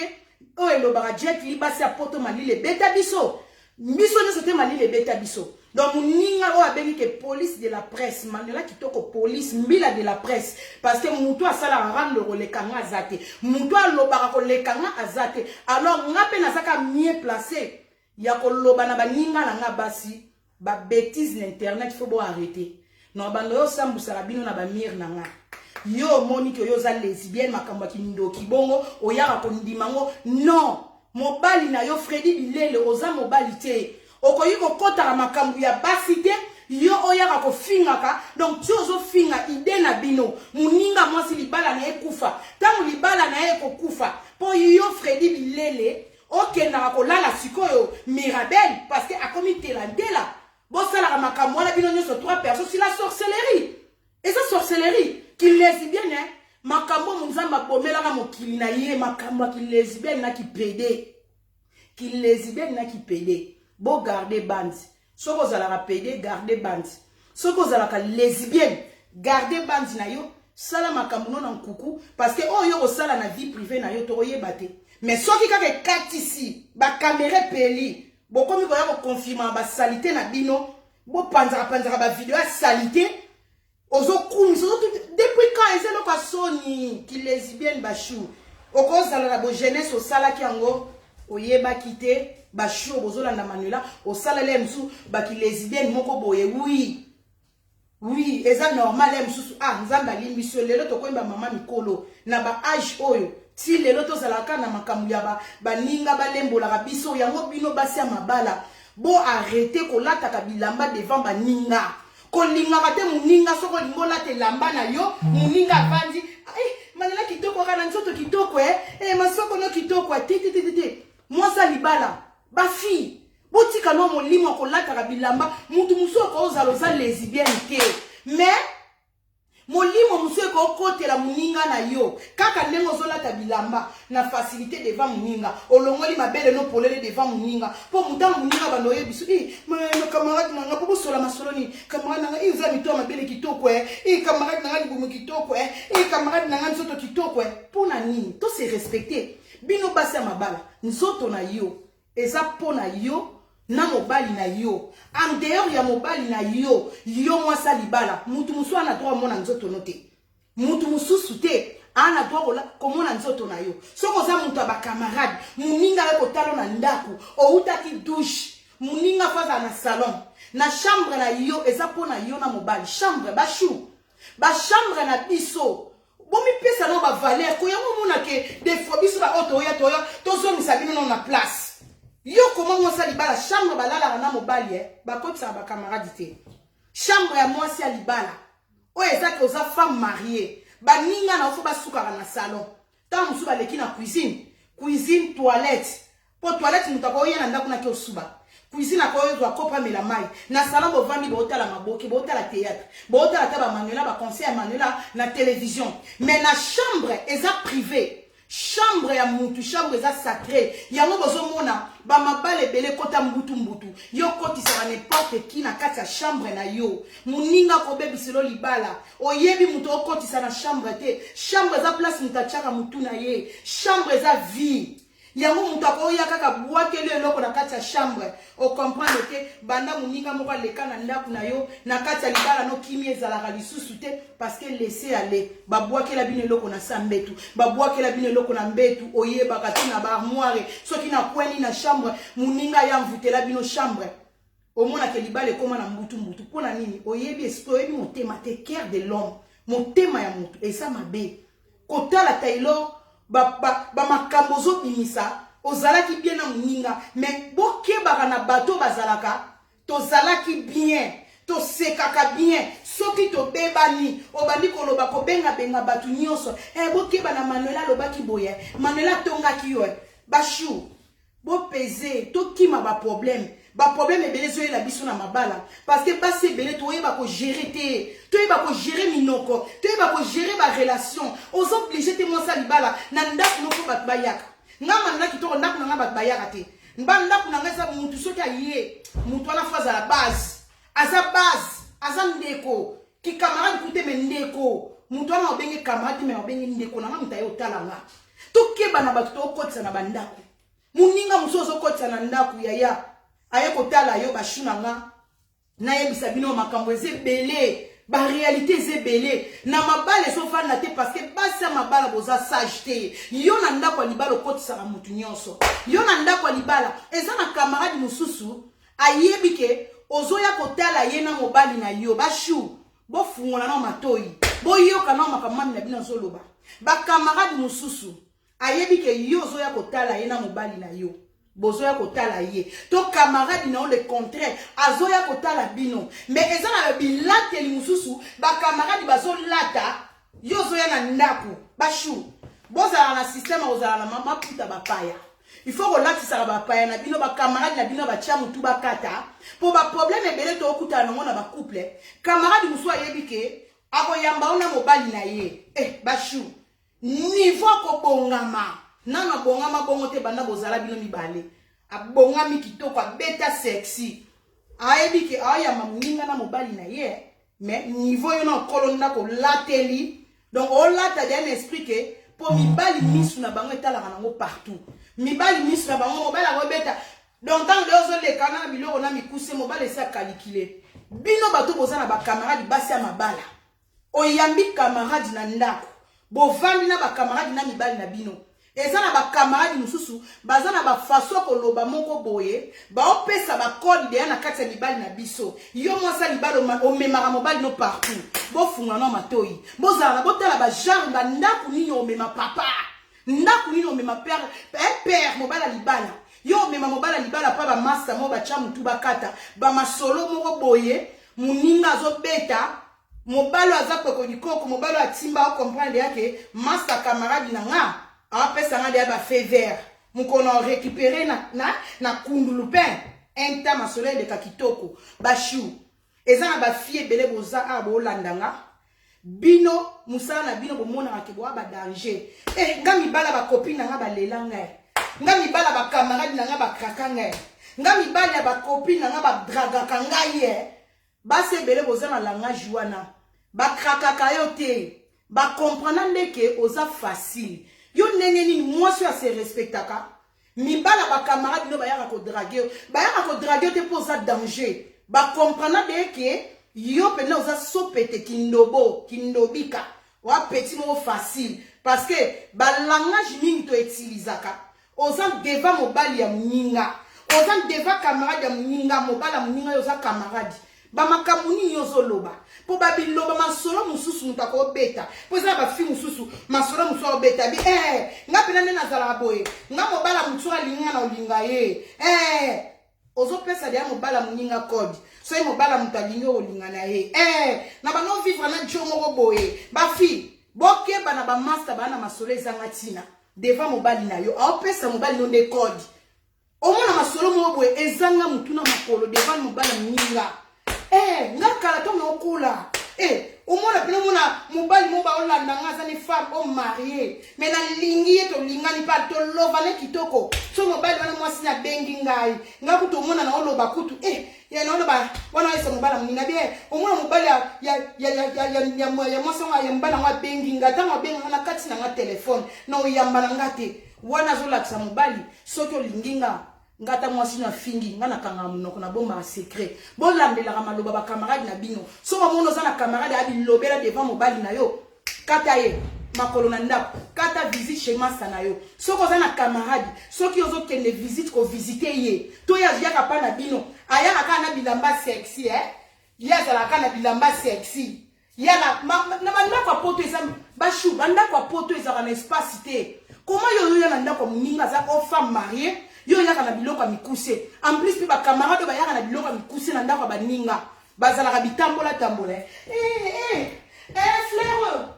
Oyo elobaka Jet Li, basi ya Poto, malili ebeta biso, biso nyonso te, malili ebeta biso. Donc moninga oyo abengi ke police de la presse, Manuela Kitoko, police mbila de la presse, parce que motu asalaka rendre koleka nga aza te, motu alobaka koleka nga aza te. Alors nga mpe nazaka mieux placé ya koloba na baninga na nga basi. Babêtise na internet, faut bo arrêter. Na bando oyo osambusaka bino na bamire na nga, yo omoni ke oyo oza lesbienne, makambo ya kindoki bongo oyaka kondima ngo. Non, mobali na yo Fredi Bilele, oza mobali te, okoki kokɔtaka makambo ya basi te. Yo oyaka kofingaka, donc ti ozofinga ide na bino, moninga mwasi libala na ye kufa. Ntango libala na ye ekokufa, mpo yo Fredi Bilele okendaka kolala sikoyo Mirabel, parce que akomi telantela. Bosalaka makambo wana bino nyonso trois personnes, c'est la sorcellerie, eza sorcellerie kilesbienne. Makambo oyo Nzambe abomelaka mokili na ye, makambo ya kilesbienne na kipédé, kilesbienne na kipédé, bogarde bandi. Soki ozalaka pédé, garde bandi. Soki ozalaka lesbienne, garde bandi na yo. Sala makambo no na nkuku, parce que oyo yo kosala na vie privée na yo, tokoyeba te. Mais soki kaka ekatisi bacaméra, epeli, bokomi koya koconfirma basaleté na bino. Bopanzaka-panzaka bavideo ya saleté, ozokumisa depuis quand? Eza eloko ya soni, kilesbienne. Bashu, okozala na bojeunesse, osalaki yango, oyebaki te. Bashu oyo bozolanda Manuela, osalali ya mosusu bakilesbienne moko boye. Oui, eza normal ya mosusu. Ah, Nzambe alimbisi yo. Lelo tokoyemba mama mikolo na baage oyo, ti lelo tozalaka na makambo ya baninga balembolaka biso yango. Bino basi ya mabala, bo arrêter kolataka bilamba devant baninga. Kolingaka te moninga. Soki olingi olata elamba na yo, moninga avandi, eh, Manuela Kitoko kaka na nzoto kitoko, eh, eh, masoko no kitoko te te te te. Mwasi ya libala, bafille, botika no molimo ya kolataka bilamba. Mutu mosusu okozala oza lesbienne te, mais molimo mosusu ekokotela moninga na yo kaka ndenge ozolata bilamba na facilité devant moninga, olongoli mabele no polele devant moninga. Mpo motango moninga bando oyebi so camarade na nga, mpo bosola masolo nini? Camarade na nga, oza mito ya mabele kitoko, e camarade na nga, libumu kitoko, e camarade na nga, nzoto kitoko. Mpo na nini to se respecte? Bino basi ya mabala, nzoto na yo eza mpo na yo na mobali na yo. En dehors ya mobali na yo, yo mwasi ya libala, mutu mosusu ana droit omona nzoto no te, mutu mosusu te ana droit komona nzoto na yo. Soki oza moto ya bacamarade, moninga aye kotala na ndako, outaki douche, moninga faut azala na salon. Na chambre na yo, eza mpo na yo na mobali. Chambre, bashu, bachambre na biso, bomipesa nao bavaleur. Koyango omonake des fois biso baoyo toya, toya tozongisa bino nao na place. Yo koma mwasi ya libala, chambre balalaka na mobali, e bakotisaka bacamarade te. Chambre ya mwasi ya libala. Oyo eza ke oza femme mariée. Baninga na yo fo basukaka na salon. Ntango mosusu baleki na cuisine. Cuisine, toilette. Po toilette moto akoya na ndako nake osuba. Cuisine akoyozwa kopo amela mai. Na salon bovandi bootala maboke, bootala théâtre, bootala ata ba Manuela, ba conseil ya Manuela na télévision. Mais na chambre eza privé. Chambre ya mutu, chambre eza sacré. Yango bozomona ba mabala ebele kota mbutu mbutu. Yo kotisaka n'importe qui na kati ya chambre na yo. Muninga akobebiselo libala. Oyebi mutu okotisa na chambre te. Chambre eza place mutu atiaka mutu na ye. Chambre eza vie. Yango mutu akoya kaka bwakeli eloko na kati ya chambre. O comprendre te banda muninga moko aleka na ndaku na yo na kati ya libala no kimia ezalaka lisusu te parce que laisser aller babwakela bino eloko na sa mbetu babwakela bino eloko na mbetu oyebaka te na ba armoire soki na kweni na chambre muninga ya mvutela bino chambre omonaka libala ekoma na mbutu mbutu mpo na nini oyebi esprit oyebi motema te cœur de l'homme motema ya motu eza mabe Kotala Taylor ba ba ba makambo ozobimisa ozalaki bien na moninga mais bokebaka na bato bazalaka tozalaki bien tosekaka bien soki tobebani obandi koloba kobengabenga bato nyonso eh, bokeba na Manuela alobaki boye Manuela atongaki yo eh. Bashu Bo pese, tokima ba problème. Ba problème ebele ezoyela biso na mabala parce que basi ebele toyeba ko gérer te, toyeba ko gérer minoko, toyeba ko gérer ba relation. Oza obligé te mwasi ya libala na ndako moko bato bayaka. Nga manna kitoko ndako na nga bato bayaka te. Mba ndako na nga eza mutu soki aye, mutu wana fo azala base. Aza base, aza ndeko. Ki camarade kute me ndeko. Mutu wana obenge camarade te me obenge ndeko na nga mutu aye otala nga. Tokeba na bato tokotisa na bandako. Muninga mosusu ozokotisa na ndako yaya aye kotala yo bashu na nga nayebisa bino makambo eza ebele ba réalité eza ebele na mabala ezofanda te parce que basi ya mabala boza sage te yo na ndako ya libala okotisaka motu nyonso yo na ndako ya libala eza na camarade mosusu ayebi ke ozoya kotala ye na mobali na yo bashu bofungola nao matoi boyoka nao makambo mami na bino azoloba ba camarade mosusu ayebi ke yo ozoya kotala ye na mobali na yo bozoya kotala ye to camarade na yo le contraire azoya kotala bino mais eza na bilateli mosusu ba camarade bazolata yo ozoya na ndako bashu bozala na système ozala na maputa bapaya il faut kolatisaka bapaya na bino ba camarade na bino batia motu bakata mpo ba problème ebele tookutana nango na ba couple camarade mosusu ayebi ke akoyamba yo na mobali na ye eh, bashu niveau akobongama nano abongama bongo te banda bozala bino mibale abongami kitoko abeta sexy ayebi ke aoyamba moninga na mobali na ye mais niveau yo na okolo ndako olateli donc olata deya na esprit ke mpo mibali misu na bango etalaka nango partout mibali misu na bango mobali akobeta donc ntango nde ozoleka na biloko na mikuse mobali esi akalikile bino bato boza na ba camarade basi ya mabala oyambi camarade na ndako bovandi na ba camarade na mibali na bino eza na ba camarade mosusu baza na ba façon koloba moko boye baopesa ba code deya na kati ya mibali na biso yo mwasi ya libala omemaka mobali no partout bofunga no matoi bozala na botala ba genre bandako nini omema papa ndako nini omema père eh, père mobali ya libala yo omema mobali ya libala mpa bamasta moko batya motu bakata bamasolo moko boye moninga azobeta mobali oyo aza koko likoko mobali oyo atimba o comprendre ya ke masta camarade na nga apesa nga deya ba feu vert mokolo récupérer na, na, na kundulu pain un masolo eleka kitoko bashu eza na ba fille ebele boza awa boolanda nga bino mosala na bino bomonaka ke boa ba danger eh, nga mibala ba copine na nga balela ngai nga mibala ba camarade na nga bakraka ngai nga mibali ya ba copine na nga badragaka ngai eh. Basi ebele boza na langage wana bakrakaka yo te ba comprendre nde ke oza facile yo ndenge nini mwasi oyo ase respectaka mibala ba camarade no bayaka ko draguer yo bayaka ko draguer yo te mpo oza danger ba comprendre nde ke yo mpenza oza sopete kindobo kindobika oa petit moko facile parce que ba langage mingi to utilisaka oza devant mobali ya moninga oza devant camarade ya moninga mobali ya moninga yo oza camarade bamakambo nini ozoloba mpo babiloba masolo mosusu moto akobeta mpo eza na ba fille mosusu masolo mosusu akobeta bi eh, nga mpena nde nazalaka boye nga mobala mosusu alinga na olinga ye eh. Ozopesa deya mobala moninga code. Soki mobala moto alingi okolinga na ye. Eh, na bano vivre na djo moko boye. Ba fille, bokeba na ba master ba na masolo ezanga tina. Devant mobali na yo, aopesa mobali no nde code. Omona masolo moko boye ezanga mutu na makolo devant mobali moninga. Eh, nga kala to naokola. Eh, omona pena omona mobali moko baolanda nga aza ni femme o marie mais nalingi ye tolingani pa tolovane kitoko so mobali wana mwasi nabengi ngai nga kutu omona naoloba kutu eh, ya naoloba wana oyesa mobali moninga bie omona mobali ya mwasi yango ya mobali yango abengi nga ntango abenga nga na kati na nga telefone na oyamba na nga te wana azolakisa mobali soki olingi nga nga ata mwasi no afingi nga nakangaka monoko na bombaka secret bolandelaka maloba ba camarade na bino soki omoni oza na camarade ya bilobela devant mobali na yo kata ye makolo na ndako kata visite chez masta na yo soki oza na camarade soki ozokende visite kovisite ye to ye aziyaka pa na bino ayaka kaka na bilamba sexy eh? ye azalaka kaka na bilamba sexy Ya na, ma, na bandako ya poto eza bashu bandako ya poto ezalaka na espace te koma yo oyoya na ndako ya moninga aza o femme marie yo oyaka na biloko ya mikuse en plus mpe bacamarade oyo bayaka na biloko ya mikuse na ndako ya baninga bazalaka bitambola tambola eh, eh, eh, eh, fleur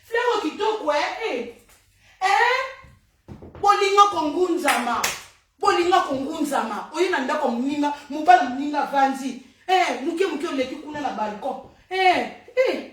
fleur kitoko eh, eh, eh, bolinga kongunzama bolinga kongunzama oye na ndako ya moninga mobali moninga avandi eh, moke moke oleki kuna na balcon eh, eh.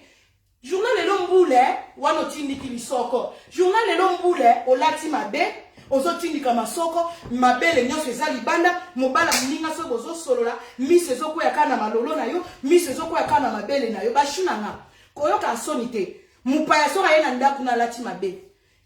Journal lelo mbule eh, wana otindiki lisoko journal lelo mbule olati mabe ozotindika masoko mabele nyonso eza libanda mobala moninga soki bozosolola miso ezokweya kaka na malolo na yo miso ezokweya kaka na mabele na yo bashu na nga koyoka soni te mopaya soki aye na ndako na alati mabe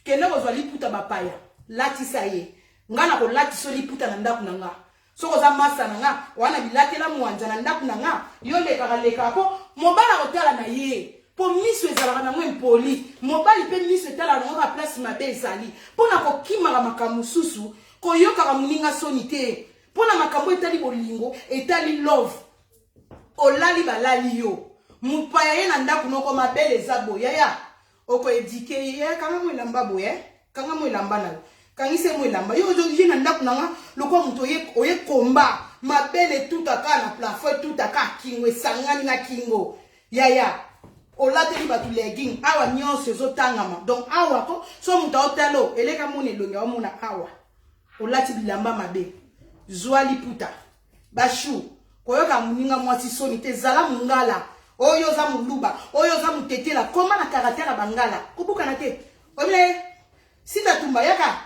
Kende kozwa liputa bapaya latisa ye nga na kolatiso liputa na ndako na nga soki oza masa na nga wana bilatela mwanza na ndako na nga yo lekaka lekaka mpo mobali akotala na ye mpo miso ezalaka nango impoli mobali mpe miso etalaka nango kaka place mabe ezali mpo na kokimaka makambo mosusu koyokaka moninga soni te mpo na makambo etali bolingo etali love olali balali yo mopaya ye na ndako noko mabele eza boye yaya oko eduque ye yaya kanga mo elamba boye eh? kanga mo elamba na yo kangisa mo elamba yo oye na ndako na nga lokola moto oye, oye komba mabele etutaka na plafond etutaka kingo esangani na kingo yaya olateli bato legging awa nyonso ezotangama donc awa ko so moto aotala eleka mona elongi aomona awa olati bilamba mabe zwa liputa Bashu, koyoka muninga mwasi soni te, zala mungala. Oyo oza muluba, oyo oza mutetela, koma na caractère ya bangala. Kobukana te. Obile Sita tumba yaka.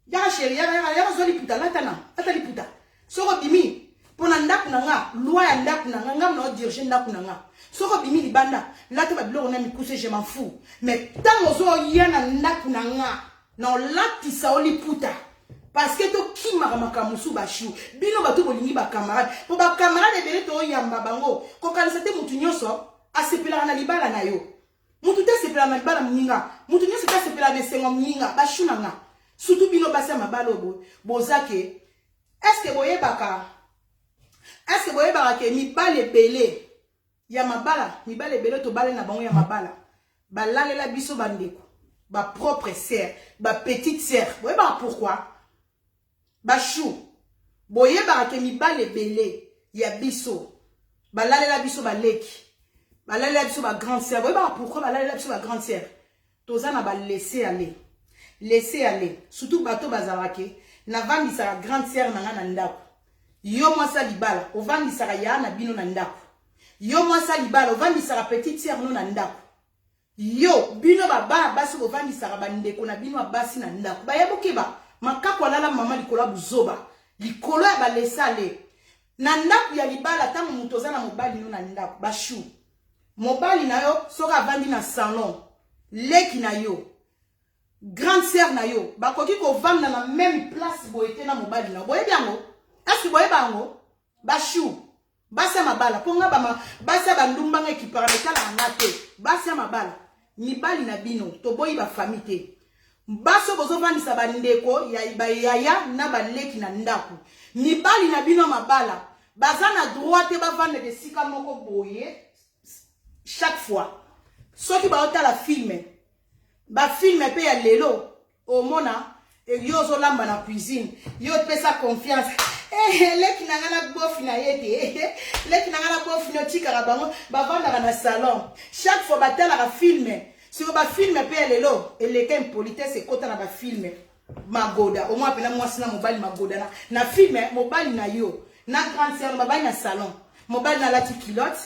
Yaka chérie, yaka yaka yaka zwa liputa lata na, lata liputa. Soko bimi pona ndako na nga, loi ya ndako na nga, nga na diriger ndako na nga. Soko bimi libanda, lata ba biloko na mikuse, je m'en fous. Mais tango ozo ya na ndako na nga, na olatisa yo liputa parce que tokimaka makambo mosusu bashu bino bato bolingi bacamarade mpo bacamarade ebele toyamba bango kokanisa te motu nyonso asepelaka na libala na yo motu te asepelaka na libala moninga motu nyonso te asepelaka na esengo ya moninga bashu na nga surtout bino basi ya mabala oyo boza ke estce boyebaka estce boyebaka ke mibali ebele ya mabala mibali ebele tobale na bango ya mabala balalela biso bandeko ba propre sœur ba petite sœur boyebaka pourquoi bachou boyebaka ke mibali ebele ya biso balalela biso baleki balalela biso ba grande sœur boyebaka pourquoi balalela biso ba grande sœur toza na ba laisser aller laisser aller surtout bato bazalaka ke navandisaka grande sœur na nga na ndako yo mwasi ya libala ovandisaka ya na bino na ndako yo mwasi ya libala ovandisaka petite sœur no na ndako yo bino babana basi bovandisaka bandeko na bino ya basi na ndako baya bokeba makako alala mama likolo ya buzoba likolo ya balesale na ndako ya libala ntango moto oza na mobali no na ndako bashu mobali na yo soki avandi na salon leki na yo grande sœur na yo bakoki kovanda na meme place boye te na mobali na yo boyebi yango eske boyeba yango bashu basi ya mabala mpo nga bama basi ya bandumba nga ekipaka na etalaka nga te basi ya mabala mibali na bino toboyi bafamille te basi oyo bozovandisa bandeko ya bayaya na baleki na ndako mibali na bino ya mabala baza na droit te bavandaka esika moko boye chaque fois soki baotala filme bafilme mpe ya lelo omona eh, yo ozolamba na cuisine yo opesa confiance Eh, leki na nga na bofi na ye te leki na nga na bofi na otikaka bango bavandaka na salon chaque fois batalaka filme siko bafilme mpe ya lelo eleka impolitesse ekota na bafilme magoda omwa mpena mwasi na mobali magoda na, na filme mobali na yo na grande sœur babali na salon mobali na alati culotte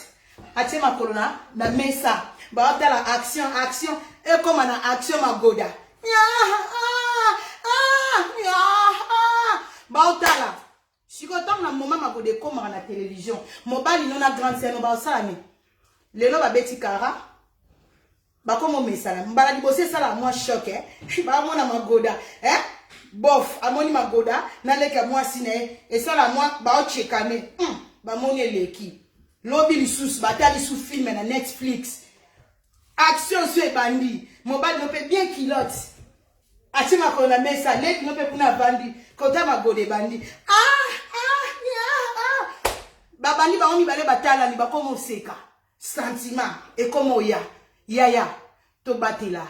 atie makolo na, na mesa baotala action action ekoma na action magoda baotala sikoyo ntango na moma magoda ekomaka na televizio mobali no na grande sœur no baosala nini lelo babeti kara bakoma omesana mbala liboso esalaka mwa choc eh? bamona magoda eh? bof amoni magoda na leki ya mwasi na ye esala mwa baochekane hmm, bamoni eleki lobi lisusu batali su filme na netflix action so ebandi mobali no mpe bien kilote atie makolo na mesa leki no mpe kuna avandi kota magoda ebandi ah, ah, ah, ah. babandi bango mibale batalani bakoma oseka Sentiment ekoma oya yaya tobatela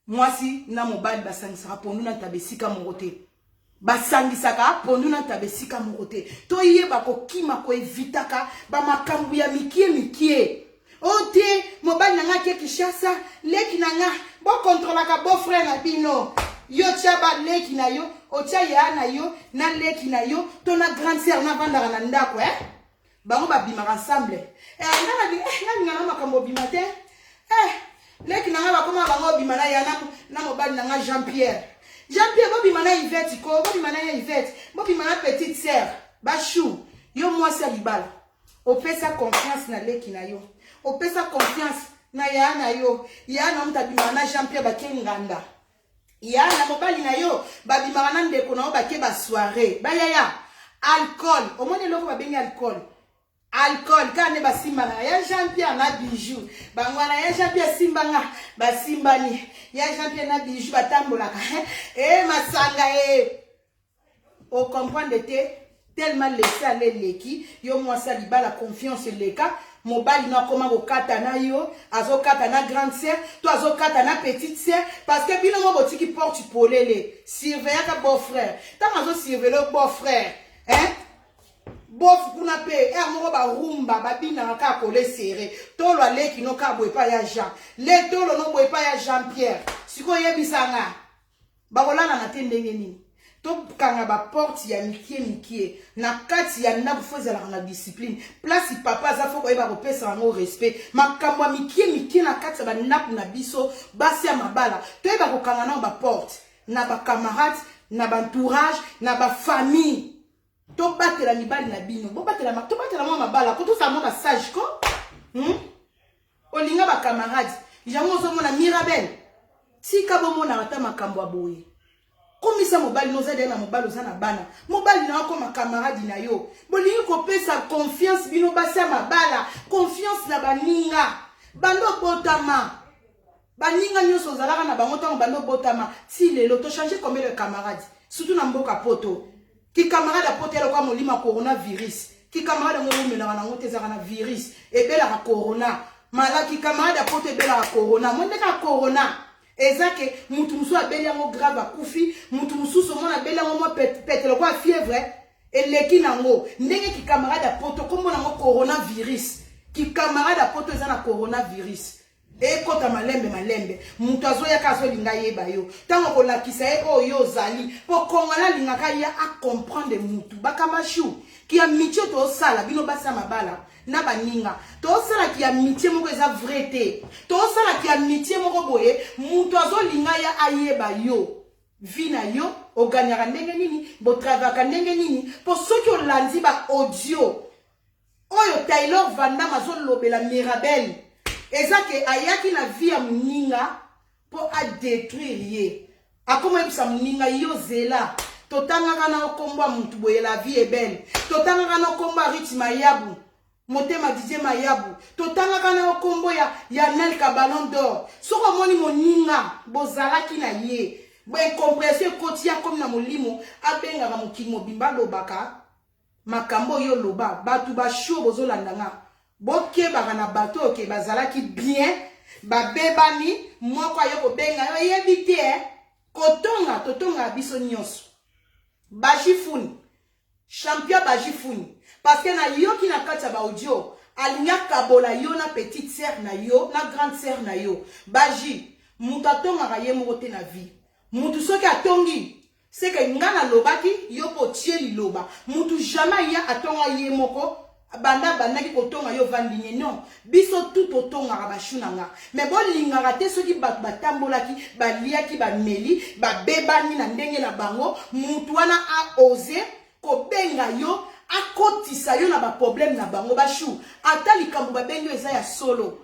mwasi na mobali basangisaka pondu na ntaba esika moko te basangisaka pondu na ntaba esika moko te toyeba kokima koevitaka bamakambo ya mikie mikie o oh, te mobali na nga ake kishasa leki na nga bokontrolaka beau frère na bino yo tya baleki na yo otya ya na yo na leki na yo to na grande sœur navandaka na ndako eh? bango babimaka ensemble eh, nga nalinga eh, na makambo obima te eh, leki na nga bakoma bango obima na ya na mobali na nga jean pierre jean pierre bobima na ivete ko bobima na ya ivete bobima na petite sœur bachou yo mwasi ya libala opesa confiance na leki na yo opesa confiance na ya na yo ya na moto abimaka na jean pierre bake nganda ya na mobali na yo babimaka na ndeko na yo bake ba soirée bayaya alcool omoni eloko babengi alcool alcool kaka nde basimbanaka ya jean pierre na bijou bango wana ya jean pierre simbanga basimbani ya jean pierre na bijou batambolaka e eh, masanga e eh. O comprendre te tellement laisser aller eleki yo mwasi ya libala confiance eleka mobali no akoma kokata na yo azokata na grande sœur to azokata na petite sœur parce que bino mo botiki porte polele surveillaka beau frère ntango azosurveille beau frère hein bof kuna mpe heure moko barumba babinaka kaka kole serre tolo aleki no kaka boye epai ya jean le tolo no boye epai ya jean pierre sikoyo oyebisanga Bakolalana te ndenge nini? Tokanga ba porte ya mikie mikie na kati ya ndako fo ezalaka na discipline. Place papa aza fo koyeba kopesa yango respect. Makambo ya mikie mikie na kati ya ba ndako na biso basi ya mabala toyeba kokanga nao ba porte na ba camarades na ba entourage na ba famille. Tobatela mibali na bino, bobatela tobatela mwa mabala ko tozala mwa ba sage ko. Olinga ba camarades yango ozomona Mirabel tika bomonaka ata makambo ya boye komisa mobali no oza deya na mobali oza na bana mobali na akoma camarade na yo bolingi kopesa confiance bino basi ya mabala confiance na baninga banda obotama baninga nyonso ozalaka na bango ntango banda obotama ti lelo tochange combien de camarade surtout na mboka poto Ki camarade ya poto ya lokola molimo ya coronavirus. Ki camarade yango ewumelaka nango te ezalaka na virus. Ebelaka corona. Mala ki camarade ya poto ebelaka corona. Moni ndenge kaka corona. Eza ke mutu mosusu abeli yango grave akufi, mutu mosusu omona abeli yango mwa pete lokola fièvre eleki nango. Ndenge ki camarade ya poto kombo nango coronavirus. Ki camarade ya poto eza na coronavirus. Ekota malembe malembe mutu azoya ka azolinga ayeba yo ntango okolakisa ye oyo yo ozali mpo congolais alingaka ya acomprendre mutu bakamashu ki amitie tosala bino basi ya mabala na baninga tosala ki amitie moko eza vrai te tosala ki amitie moko boye mutu azolinga ya ayeba yo vie na yo oganyaka ndenge nini botravaka ndenge nini mpo soki olandi ba audio Oyo Taylor Van Damme azolobela Mirabel eza ke ayaki na vie ya muninga po a detruire ye. Akoma yebisa muninga yo zela totangaka na kombo ya mutu boye la vie est belle. Totangaka na kombo ya Ruth Mayabu. Motema Didier Mayabu. Totangaka na kombo ya ya Nelka Ballon d'Or. Soki omoni moninga bozalaki na ye, ba incomprehension ekoti ye akomi na molimo abengaka mokili mobimba alobaka Makambo oyo oloba batu ba show bozolanda nga bokebaka na bato oyo ke bazalaki bien babebani moko aye kobenga yo oyebi te eh? Kotonga totongaka biso nyonso bashifuni. Champion Baji Funi parce que na yoki na kati ya ba audio alingi akabola yo na petite sœur na yo na grande sœur na yo. Baji mutu atongaka ye moko te na vie. Mutu soki atongi c'est que nga nalobaki yo mpo otie liloba. Mutu jamais aya atonga ye moko banda abandaki kotonga yo ovandi nye non. Biso tout totongaka ba chou na nga. Mais bolingaka te soki bato batambolaki, baliaki, bameli, babebani na ndenge na bango, mutu wana a ose kobenga yo, akotisa yo na ba problème na bango. Ba chou, ata likambo babengi yo eza ya solo,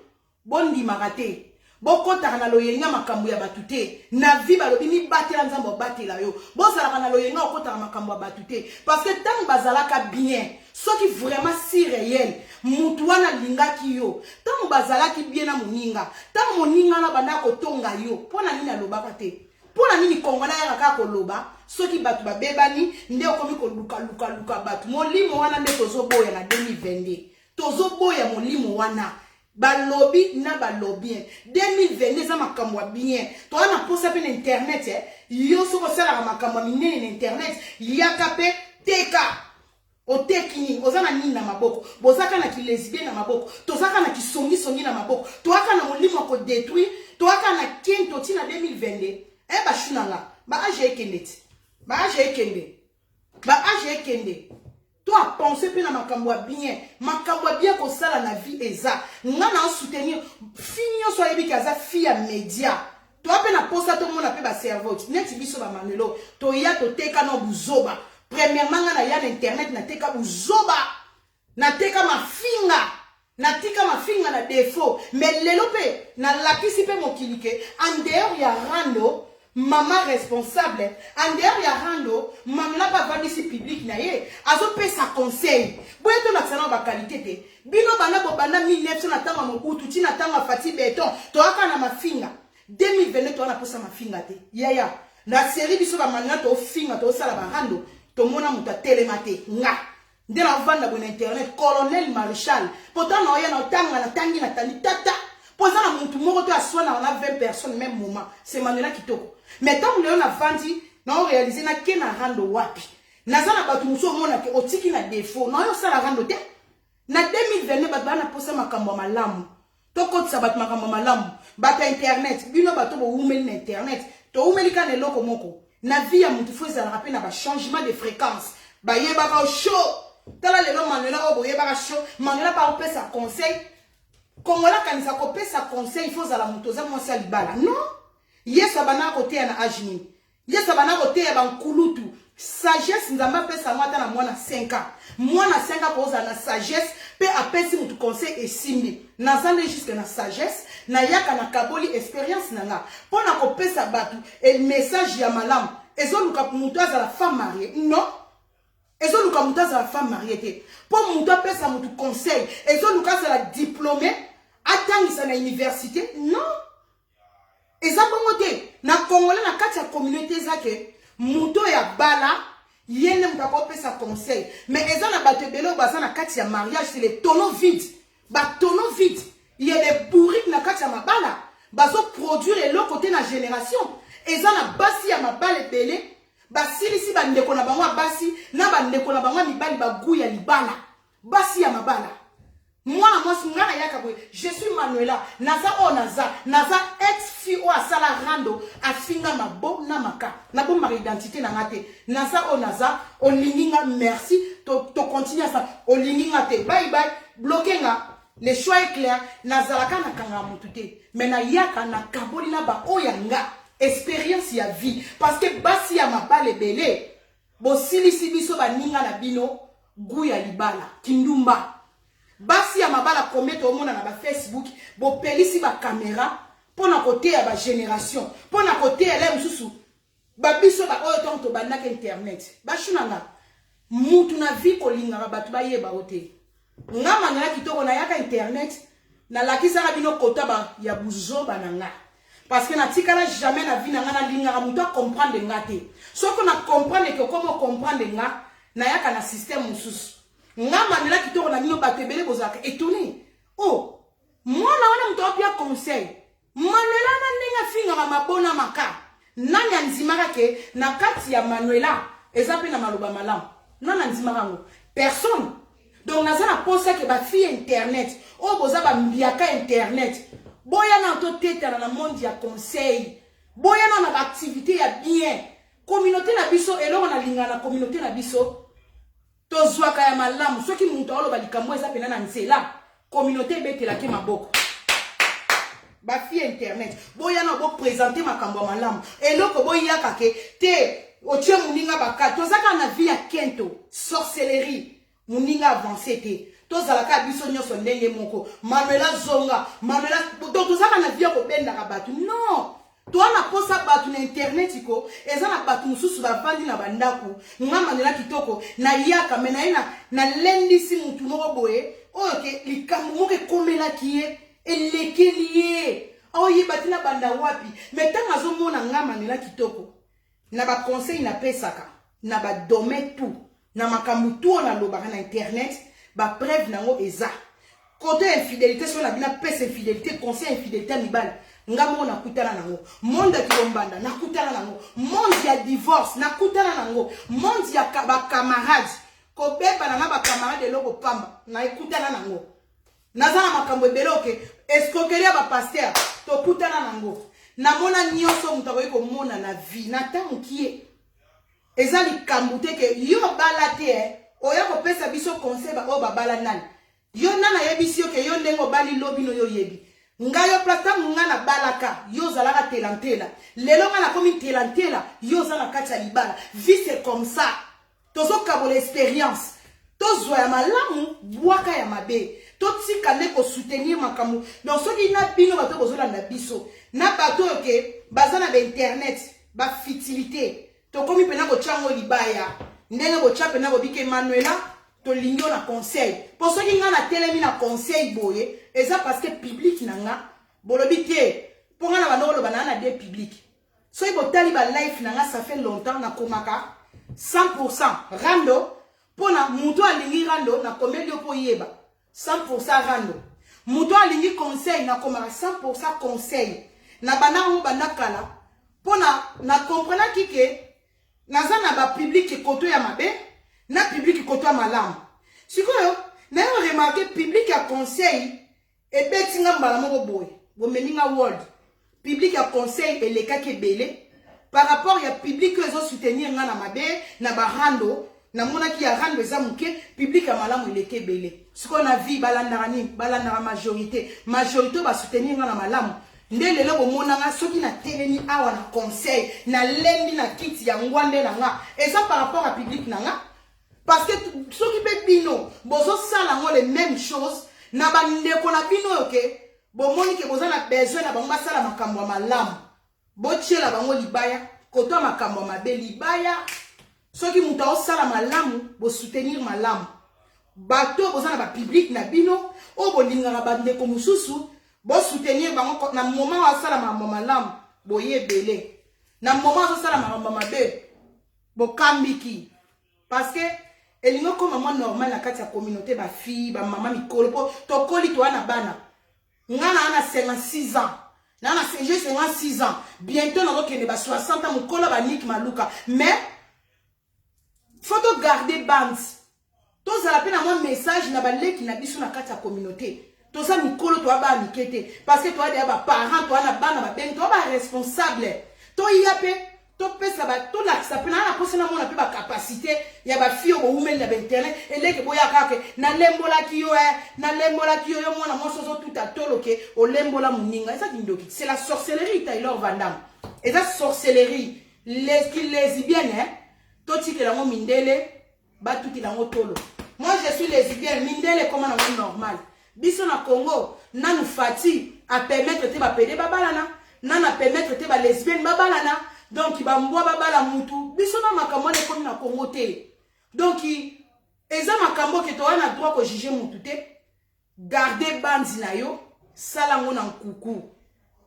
bondimaka te. Bokotaka na loyenga makambo ya bato te. Na vie balobi mibatela, Nzambe abatela yo. Bozalaka na loyenga okotaka makambo ya bato te. Parce que tango bazalaka bien, soki vraiment si réel, mutu wana alingaki yo. Tango bazalaki bien na moninga, tango moninga wana banda kotonga yo, pona nini alobaka te? Pona nini Congolais ayaka kaka koloba soki bato babebani nde okomi koluka luka luka bato. Molimo wana nde tozoboya na 2022. Tozoboya molimo wana. Balobi na balobien 2022 eza makambo ya bien. Toza na posa pe na internet eh. Yo soki osalaka makambo ya minene na internet, yaka pe teka. Oteki nini? Oza na nini na maboko? Bozaka na kilesbien na maboko, tozaka na kisongisongi na maboko, toyaka na molimo ya kodetruire, toyaka na kento ti na 2022. Eh bashu na nga, ba age ekende ti. Ba age ekende. Ba age ekende. To a penser pe na makambo ya bien. Makambo ya bien kosala na vie eza. Nga na soutenir fille nyonso ayebi ke aza fille ya media. Toa pe na posa tomona pe ba cerveau neti biso ba Manuelo toya toteka no buzoba. Premièrement nga na ya na internet na teka buzoba. Na teka mafinga. Na tika mafinga na defaut. Mais lelo pe na lakisi pe mokili ke en dehors ya rando mama responsable, en dehors ya rando Manuela pe avandisi public na ye azo pesa conseil. Boye tolakisa nao ba qualité te. Bino banda bobanda 1900 na tango ya Mobutu ti na tango ya Fatshi Beton toyaka na mafinga. 2022 toza na posa mafinga te. Yaya na serie biso ba Manuela tofinga tosala ba rando tomona moto atelema te nga nde navanda boye na internet colonel maréchal pourtant naoya na otanga natangi natandi tata mpo eza na motu moko to aswanaka na 20 personnes même moment c'est Manuela kitoko. Mais ntango lelo navandi naorealize nake na rando wapi, naza na bato mosusu omonake otiki na défaut naoyo osala rando te. Na 2022 bato baa na posa makambo ya malamu, tokotisa bato makambo ya malamu. Bato ya internet, bino bato bowumeli na internet, towumeli kaka na eloko moko na vie ya motu fo ezalaka mpe na ba changement de fréquence. Bayebaka show, tala lelo Manuela oyo boyebaka show, Manuela pa opesa conseil. Kongola kanisa kopesa conseil fo ozala moto oza mwasi ya libala. Non, Yesu abandaka koteya na age nini? Yesu abanda koteya bankulutu sagesse. Nzambe apesa yango ata na mwana 5 ans. Mwana 5 ans kozala na sagesse mpe apesi motu conseil esimbi. Naza nde jusque na sagesse, nayaka na kaboli experience na nga mpo na kopesa bato message ya malamu. Ezoluka motu azala femme mariée? Non, ezoluka motu azala femme mariée te mpo motu apesa motu conseil. Ezoluka azala diplômé, atangisa na université? Non, eza bongo te. Na Congolais, na kati ya communauté, eza ke moto oyo abala ye nde moto akopesa conseil. Mais eza na bato ebele oyo baza na kati ya mariage, c'est les tonneaux vides. Ba tonneaux vides, il y a des bourriques na kati ya mabala, bazoproduire eloko te na génération. Eza na basi ya mabala ebele basilisi bandeko na bango ya basi na bandeko na bango ya mibali bagu ya libala. Basi ya mabala, mwana mwasi nga nayaka boye, je suis Manuela, naza oyo naza, naza ex fille oyo asala rando, afinga mabo na maka, nabombaka identité na nga te. Naza oyo naza, olingi nga merci, to, to continue asa, olingi nga te bye bye, bloque nga. Le choix est clair. Nazalaka nakangaka motu te, mais nayaka nakaboli na ba oyo ya nga expérience ya vie, parce que basi ya mabala ebele bosilisi biso baninga na bino gu ya libala kindumba. Basi ya mabala combien toomona na ba Facebook bopelisi ba caméra mpona koteya ba génération, mpona koteya le mosusu babiso ba oyo ntango tobandaka internet. Bashu na nga, mutu na vie kolingaka bato bayeba yo te. Nga Manuela kitoko nayaka internet nalakisaka bino kota ba ya buzoba na nga, parce que natikala jamais na vie na nga nalingaka moto acomprendre nga te. Soki na comprendre ke okoma comprendre nga, nayaka na système mosusu. Nga Manuela kitoko na bino, bato ebele bozalaka étonné, oh mwana wana moto apia conseil. Manuela na ndenge afingaka mabona maka, nani andimaka ke na kati ya Manuela eza mpe na maloba malamu? Nani andimaka yango? Personne. Donc naza na posa ke ba fille internet oyo boza ba mbiaka internet boya na totetana na monde ya conseil, boya na na ba activité ya bien. Communauté na biso, eloko na lingana na communauté na biso, tozwaka ya malamu. Soki moto aoloba likambo eza pena na nzela, communauté ebetelaki maboko. Ba fille internet boya na bo présenter makambo ya malamu, eloko boyaka ke te otie moninga baka. Toza kaka na vie ya kento sorcellerie, moninga avance te, tozalaka biso nyonso ndenge moko. Manuela zonga, Manuela. Donc tozalaka na vie ya kobendaka bato. Non, toa na posa bato na internet ko eza na bato mosusu bavandi na bandako. Nga Manuela Kitoko nayaka me naye nalendisi mutu moko boye oyo ke likambo moko ekomelaki ye, elekeli ye, aoyeba te na banda wapi. Me ntango azomona nga Manuela Kitoko na baconseil napesaka na badomaine tout, na makambo tu oyo nalobaka na internet, bapreuve nango eza kote infidélité. So na bino apesa infidélité, conseil infidélité ya mibali, nga moko nakutana nango. Monde ya kibombanda nakutana nango, monde ya divorce nakutana nango, monde ya bacamarade kobebana na bacamarade, eloko pamba nakutana nango. Naza na makambo ebele oke escroquerie ya bapasteur tokutana nango. Namona nyonso moto akoki komona na vie na ta mokie. Eza likambo te ke yo bala te, eh. Oya kopesa biso conseil oyo babala nani? Yo nani ayebisi yo ke yo ndenge obali lobi no yo oyebi ngai yo place? Ntango ngai nabalaka, yo ozalaka telantela. Lelo ngai nakomi ntelantela, yo oza na kati ya libala. Vie, c'est comme ça, tozokabola expérience, tozwa ya malamu, bwaka ya mabe, totika nde kosoutenir makambo. Donc soki na bino bato bozolanda biso, na bato oyo ke baza na bainternet, bafutilité, tokomi mpena kotya yango libaya ndenge botya mpena bobike. Manuela, tolingi yo na conseil, mpo soki ngai natelemi na conseil boye, eza parce que public na nga bolobi te. Mpo ngai na bando koloba naa na de public. Soki botali balive na nga, ça fait longtemps nakomaka 100% rando. Mpona moto alingi rando, nakomeli yo mpo yeba 100% rando. Moto alingi conseil, nakomaka 100% conseil. Na banda yango banda kala, mpona nakomprenaki ke naza na bapublic koto ya mabe na public koto ya malamu. Sikoyo nayo remarquer public ya conseil ebeti nga mbala moko boye, bomemi nga world. Public ya conseil elekaki ebele par rapport ya public oyo ezosoutenir nga na mabe na barando. Namonaki ya rando eza moke, public ya malamu eleki ebele. Sikoyo na vie balandaka nini? Balandaka majorité. Majorité oyo basoutenir nga na malamu nde lelo bomonanga. Soki natelemi awa na conseil, nalembi na kiti ya ngwande na nga, eza par rapport à public na nga. Parce que soki mpe bino bozosala yango les mêmes choses na bandeko na bino oyo ke bomoni ke boza na besoin na bango basala makambo ya malamu, botiela bango libaya kotoa makambo ya mabe libaya. Soki moto aosala malamu, bosoutenir malamu. Bato oyo boza na bapublic na bino oyo bolingaka bandeko mosusu, bosoutenir bango na moment oyo asala makambo malamu. Boye ebele na moment azosala makambo mabe, bokambiki, parce que elingi okóma mwa normal na kati ya communauté. Bafille, bamama mikolo, mpo tokoli, toya na bana. Nga naa na 56 ans, naa na j'ai 56 ans, bientôt nazokende ba 60 ans, mokolo baniki maluka. Mais faut togarder bande, tozala mpe na mwa message na baleki na biso na kati ya communauté. Toza mikolo, toya bana mike te, parce que toya deya baparent, toya na bana babengi, toya baresponsable. Toya mpe topesa, tolakisa mpe naa na mposa namona mpe bacapacité ya bafille oyo bowumeli na bainternet. Eleke boya kaka nalembolaki yo, e nalembolaki yo. Yo mwana mwasi ozotuta tolo ke olembola moninga, eza kindoki, c'est la sorcellerie. Taylor Vandam, eza sorcellerie lesbienne. Totikela yango mindele, batukila yango tolo. Moi, je suis lesbienne, mindele ekoma nango normal. Biso na Congo nanu Fati apermettre te bapédé babalana, nanu apermettre te balesbienne babalana. Donc bambwa babala mutu, biso na makambo wana ekomi na Congo te. Donc eza makambo ke toza na droit kojuger mutu te. Garde bandi na yo, sala yango na nkuku.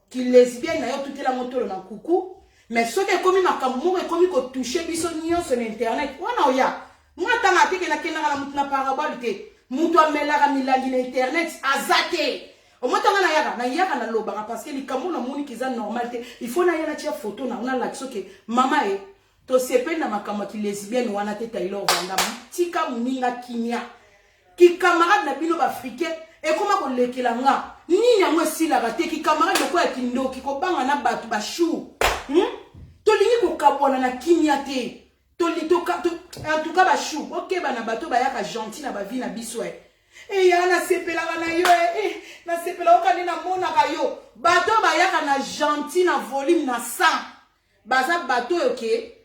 Kilesbienne na yo, tutela yango tolo na nkuku. Mais soki ekomi makambo moko ekomi kotoucher biso nyonso na internet wana, oya nga ntanga ateke, nakendaka na mutu na parabole te. Mutu amelaka milangi na internet aza te. Omotanga nayaka, nayaka, nalobaka parce que likambo namoniki eza normal te. Il faut naya natia photo na nalakisa oke mama e. Tosepeli na makambo ya kilesbienne wana te. Taylor Vandam, tika moninga kimia. Kikamarade na bino baafricain ekoma kolekela nga nini yango esilaka te. Kikamarade lokola ya kindoki, kobanga na bato bashu, Tolingi kokabwana na kimia te. En tout cas, bashu, bokeba na bato bayaka gentil na bavie na biso. E eya, nasepelaka na yo, e nasepelaka oka nde namonaka yo. Bato bayaka na gentil na volume na 100, baza bato oyo ke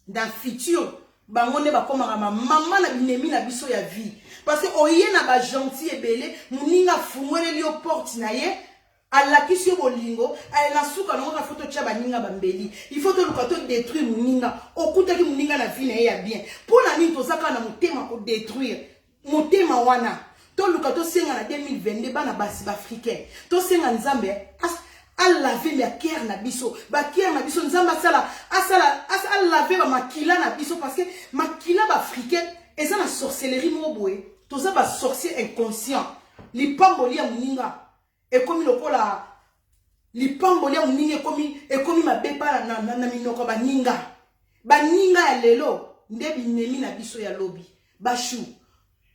na futur bango nde bakomaka bamama na binemi na biso ya vie, parce que oye na bagentil ebele, moninga afungweleli yo porte na ye, alakisi yo bolingo. Na suka nango kaka faut totya baninga bambeli, il faut toluka todétruire moninga. Okutaki moninga na vie na ye ya bien, mpo na nini toza kaka na motema kodétruire? Motema wana toluka tosenga na 2022, bana basi baafricain, tosenga Nzambe alave bacœur na biso, bacœur na biso. Nzambe asala, asala, alave bamakila na biso, parce que makila baafricain eza na sorcellerie moko boye. Toza basorcier inconscient. Lipamboli ya moninga ekomi lokola lipamboli ya moninga ekomi mabe pa na minoko ya baninga. Baninga ya lelo nde binemi na biso ya lobi. Bashu,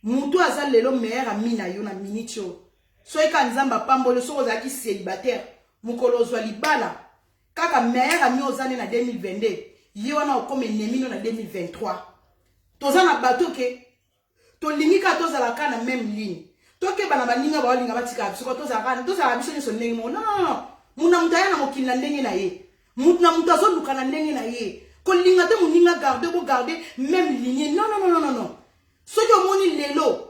motu aza lelo meilleur ami na yo na minute oyo, soki kaka Nzambe apamboli, soki ozalaki célibataire, mokolo ozwa libala, kaka meilleur ami oza nde na 2022, ye wana okoma ennemi no na 2023. Toza na bato ke tolingi kaka tozala kaka na même ligne. Tokeba na baninga baolinga batikala biso, tozalaka biso nyonso ndenge moko. Non, non, non. Mutu na moto aya na mokili na ndenge na ye, mutu na moto azoluka na ndenge na ye. Kolinga te moninga garde, bogarde même ligne. Non, non, non, non, non. Soki omoni lelo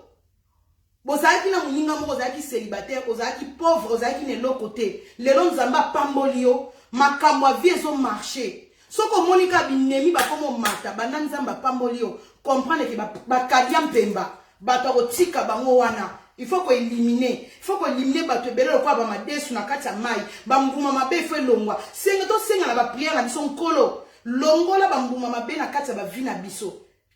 bozalaki na moninga moko, ozalaki célibataire, ozalaki pauvre, ozalaki na eloko te, lelo Nzambe apamboli yo, makambo ya vie ezomarche, soki omoni kaka binemi bakoma omata banda Nzambe apamboli yo, comprendre ke bakadia mpemba, bato akotika bango wana. Il faut koéliminer, il faut koéliminer bato ebele lokola bamadesu na kati ya mai. Bambuma mabe ifo elongwa. Senga, tosenga na baprière na biso: Nkolo, longola bambuma mabe na kati ya bavie na biso.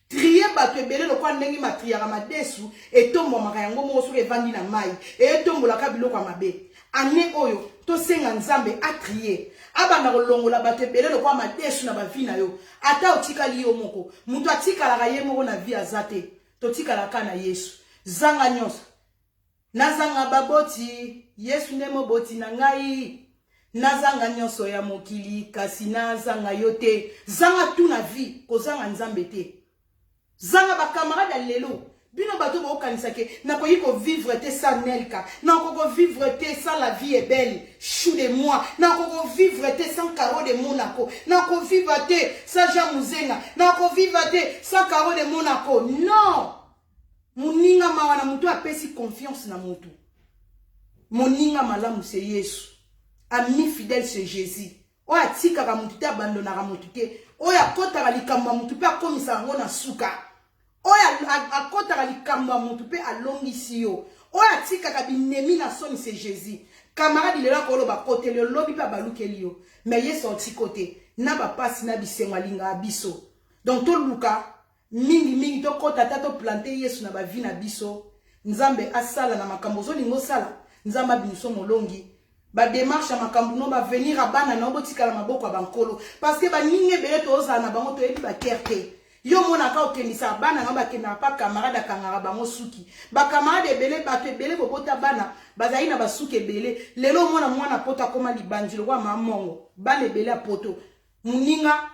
Trie bato ebele lokola ndenge matriaka madesu etombwamaka yango moko soki evandi na mai, etombolaka biloko ya mabe. Ane oyo tosenga Nzambe atrie, abanda kolongola bato ebele lokola madesu na bavie na yo. Ata otikali yo moko, moto atikalaka ye moko na vie aza te. Totikalaka na Yesu. Zanga nyonso, nazanga baboti, Yesu nde moboti na ngai. Nazanga nyonso ya mokili, kasi nazanga yo te. Zanga tu na vie, kozanga Nzambe te. Zanga bakamarade ya lelo. Bino bato bokokanisa ke nakoki kovivre te sans Nelka, nakoki kovivre te sans La vie est belle, chou de moi, nakoki kovivre te sans Caro de Monaco, nakovivre te sans Jean Muzenga, nakovivre te sans Caro de Monaco. Non, moninga mawa na motu apesi confiance na motu. Moninga malamu se Yesu, ami fidèle c'est Jésus, oyo atikaka motu te, abandonaka motu te, oyo akɔtaka likambo ya motu mpe akomisaka yango na suka, oyo akɔtaka likambo ya motu mpe alongisi yo, oyo atikaka binemi na soni, c'est Jésus. Camarade lelo akoloba koteli, olobi mpe abalukeli yo, mais Yesu otiko te na bapasi na bisengo, alingaka biso. Donc toluka mingimingi tokɔta ata toplante Yesu na bavie na biso. Nzambe asala na makambo ozolinga osala, Nzambe abimiso molongi, badémarche ya makambo no, bavenir ya bana na yo, botikala maboko ya bankolo, parce que baninga ebele tozala na bango, toyebi bacœur te. Yo omonaka okendisaka bana na yo, bakendaka pa camarade akangaka bango suki. Bacamarade ebele, bato ebele bobota bana bazali na basuki ebele. Lelo omona mwana poto akóma libandi lokola mamongo. Bana ebele ya poto, moninga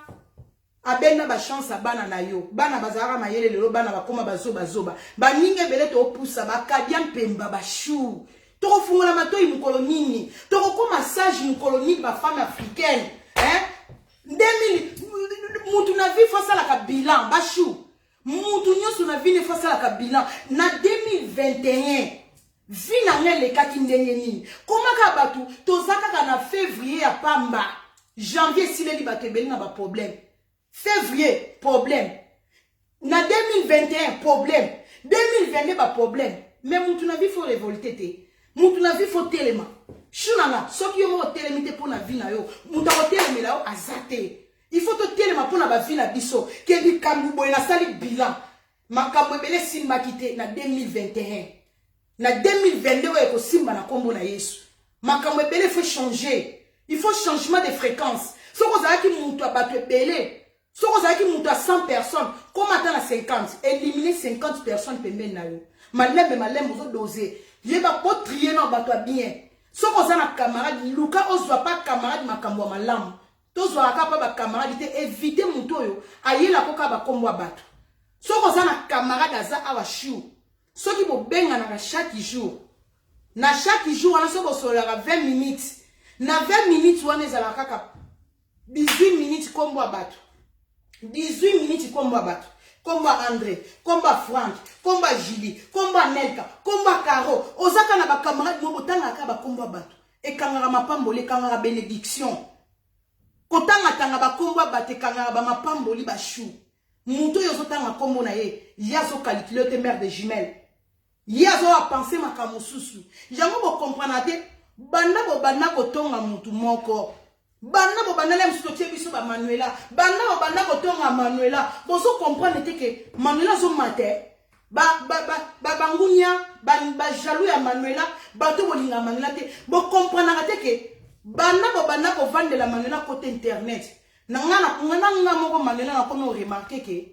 abenda bachance ya bana na yo. Bana bazalaka mayele, lelo bana bakóma bazobazoba. Baninga ebele topusa bakadia mpemba. Bashu, tokofungola matoi mokolo nini? Tokokóma sage mokolo nini, bafemme africaine, hein? 2000 mutu na vie faut asalaka bilan. Bashu, mutu nyonso na vie ne faut asalaka bilan. Na 2021, vie na ngai elekaki ndenge nini? Komaka bato toza kaka na février ya pamba, janvier esileli bato ebele na baproblème. Février problème, na 2021 problème, 2022 baproblème. Mais mutu na vie faut révolte te. Mutu na vie faut telema. Shu na nga, soki yo moko otelemi te mpo na vie na yo, mutu akotelemela yo aza te. Il faut totelema mpo na bavie na biso ke likambo boye, nasali bilan, makambo ebele esimbaki te na 2021, na 2022 oyo ekosimba na nkombo na Yesu. Makambo ebele faut changer, il faut changement de fréquence. Soki ozalaki mutu ya bato ebele. Soki ozalaki moto ya 100 personnes, koma ata na 50, éliminer 50 personnes pembeni na yo. Malembe malembe ozo doser. Yeba ko trier na bato ya bien. Soki oza na camarade, luka ozwa pa camarade makambo ya malamu. Tozwaka kaka pa ba camarade te, éviter moto oyo ayelako kaka bakombo ya bato. Soki oza na camarade aza awa chou, soki bobenganaka chaque jour, na chaque jour wana soki bosololaka 20 minutes, na 20 minutes wana ezalaka kaka 18 minutes kombo ya bato, 18 minutes kombo ya bato, kombo ya André, kombo ya Frank, kombo ya Julie, kombo ya Nelka, kombo ya Caro. Ozaka na bacamarade moko botangaka bakombo ya bato, ekangaka mapamboli, ekangaka bénédiction. Kotangatanga bakombo ya bato ekangaka bamapamboli bashu. Moto oyo ozotanga kombo na ye, ye azokalikile te, mère de jumelle, ye azowa pense makambo mosusu. Yango bokomprendre te. Banda bobanda kotonga motu moko, banda bobanda na mosusu, totie biso bamanuela, banda bobanda kotonga Manuela, bozokomprendre te ke Manuela azomata. Bangunia, bajaloux ya Manuela, bato bolingaka Manuela te, bokomprenaka te ke banda bobanda kovandela Manuela kote internet na nga na nga moko Manuela, nakomi oremarquer ke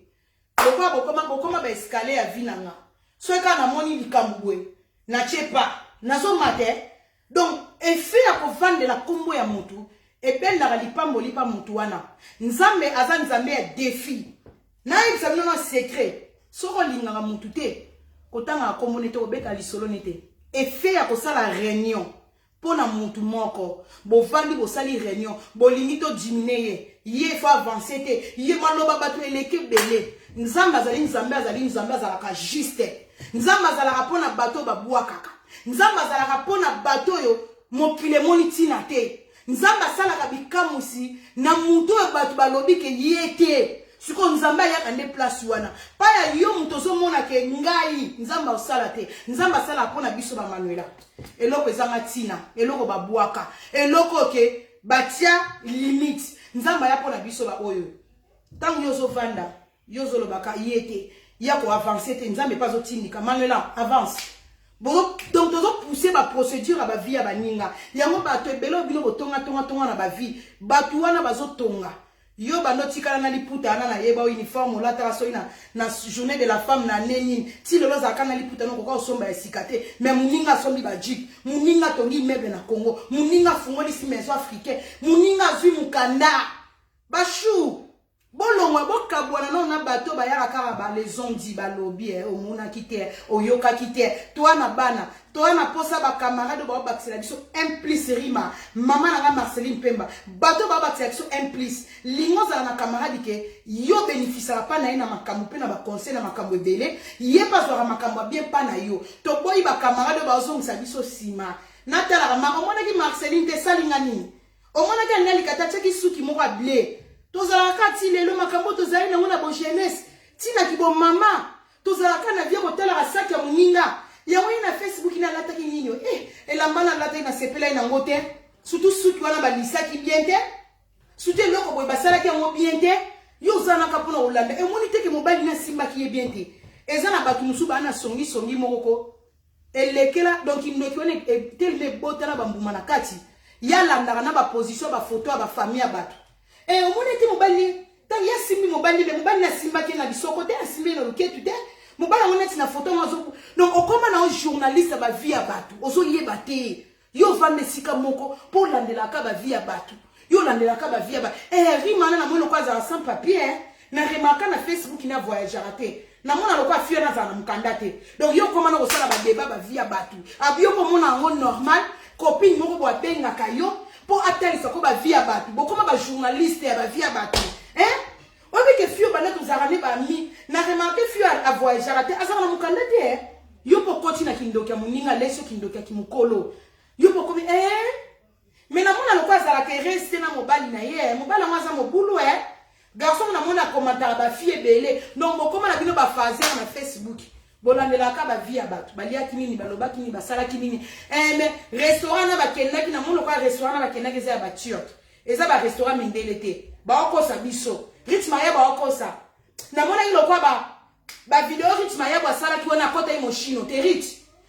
lokola bokoma bokoma baescalier ya vie na nga. Soki kaka namoni likambo boye, natie pa nazomata. Donc effet ya kovandela nkombo ya motu ebendaka lipamboli mpa motu wana. Nzambe aza Nzambe ya défi. Nayebisa bino na secret: soki olingaka motu te, kotangaka nkombo ne te, kobeta lisolo ne te. Effet ya kosala réunion mpo na motu moko, bovandi, bosali réunion, bolingi todiminuer ye, ye faut avance te, ye maloba bato eleki ebele. Nzambe azali Nzambe, azali Nzambe, azalaka juste. Nzambe azalaka mpo na bato oyo babwakaka. Nzambe azalaka mpo na bato oyo mokili emoni ntina te. Nzambe asalaka bikamwisi na motu oyo bato balobi ke ye te. Sikoyo Nzambe ayaka nde place wana pa ya yo moto ozomona ke ngai Nzambe osala te. Nzambe asalaka mpo na biso bamanuela, eloko ezanga ntina, eloko babwaka, eloko ke batia limite. Nzambe aya mpo na biso baoyo. Ntango yo ozovanda, yo ozolobaka ye te, ya koavance te, Nzambe mpe azotindika Manuela avance. Donc tozopousse baprocédure ya bavie ya baninga. Yango bato ebele oyo bino botongatongatonga na bavie, bato wana bazotonga yo. Bando otikala na liputa wana, nayeba uniforme olataka soki na journée de la femme na ane nini. Ti lelo ozalaka na liputa no, okoka osomba ya sika te. Mais moninga asombi bajeep, moninga atongi immeuble na Congo, moninga afungolisi maison africain, moninga azwi mokanda. Bashu bolongwa, bokabwana nano na bato bayaka kaka balezondi, balobi omonaki te, oyokaki te. Toa na bana, toa na posa bacamarade oyo baobakisela biso un plus. Rima mama na nga Marceline Pemba, bato baobakisela biso un plus. Lingo ozala na camarade ke yo bénéficiaka mpa na ye na makambo mpe na baconseil na makambo ebele, ye mpe azwaka makambo ya bien mpa na yo. Toboyi bacamarade oyo bazongisa biso nsima. Natalaka ma omonaki Marceline te, esalinga nini? Omonaki alinga likata, atiaki suki moko ya bleu. Tozalaka kaka ti lelo, makambo tozali nango na bojeunesse, ntinaki bomama, tozalaka na vie kotalaka saki ya moninga. Yango ye na Facebook na alataki nini? Elamba na alataki, nasepelaki nango te. Surtout suki wana balisaki bien te, surtout eloko boye basalaki yango bien te. Yo ozalaka mpona kolanda, emoni te ke mobali na asimbaki ye bien te. Eza na bato mosusu baa na songisongi moko ko elekela. Donc ndoki wana telema, ebotala bambuma na kati. Ye alandaka na baposition, bafoto ya bafamille ya bato. E omoni ete mobali, ntango ye asimbi mobali, me mobali nasimbaki ye na lisoko te, asimbi ye na loketu te. Mobali yango neti na foto yango azo. Donc okóma na yo journaliste ya bavie ya bato, ozoyeba te. Yo ovanda esika moko mpo olandelaka bavie ya bato, yo olandelaka bavie ya bato. Rima wana, namoni lokola azala sans papier. Na remarka na Facebook na voyageaka te, namona lokola fille wana azala na mokanda te. Donc yo okóma na kosala badeba bavie ya bato, abi yo komona yango normal. Copine moko bo abengaka yo mpo atalisa ko bavie ya bato, bokóma bajournaliste ya bavie ya bato, hein? Oyebi ke fille banda tozalaka nde bami, na remarke fille avoyageaka te, azalaka na mokanda te. Yo mpo okoti na kindoki ya moninga, alesi yo kindoki ya kimokolo. Yo mpo okomi me namona lokola azalaka heureuse te na mobali na ye. Mobali yango aza mobulu. Garçon, namona akomantaka bafille ebele. Donc bokóma na bino bafaser na Facebook, bolandelaka bavie ya bato, baliaki nini, balobaki nini, basalaki nini. Mais restaurant na bakendaki, namona lokola restaurant na bakendaki eza ya baturc, eza barestaurant mindele te. Baokosa biso, rythme ya baokosa. Namonaki lokola bavideo rythme yabo asalaki wana, akota ye moshino te.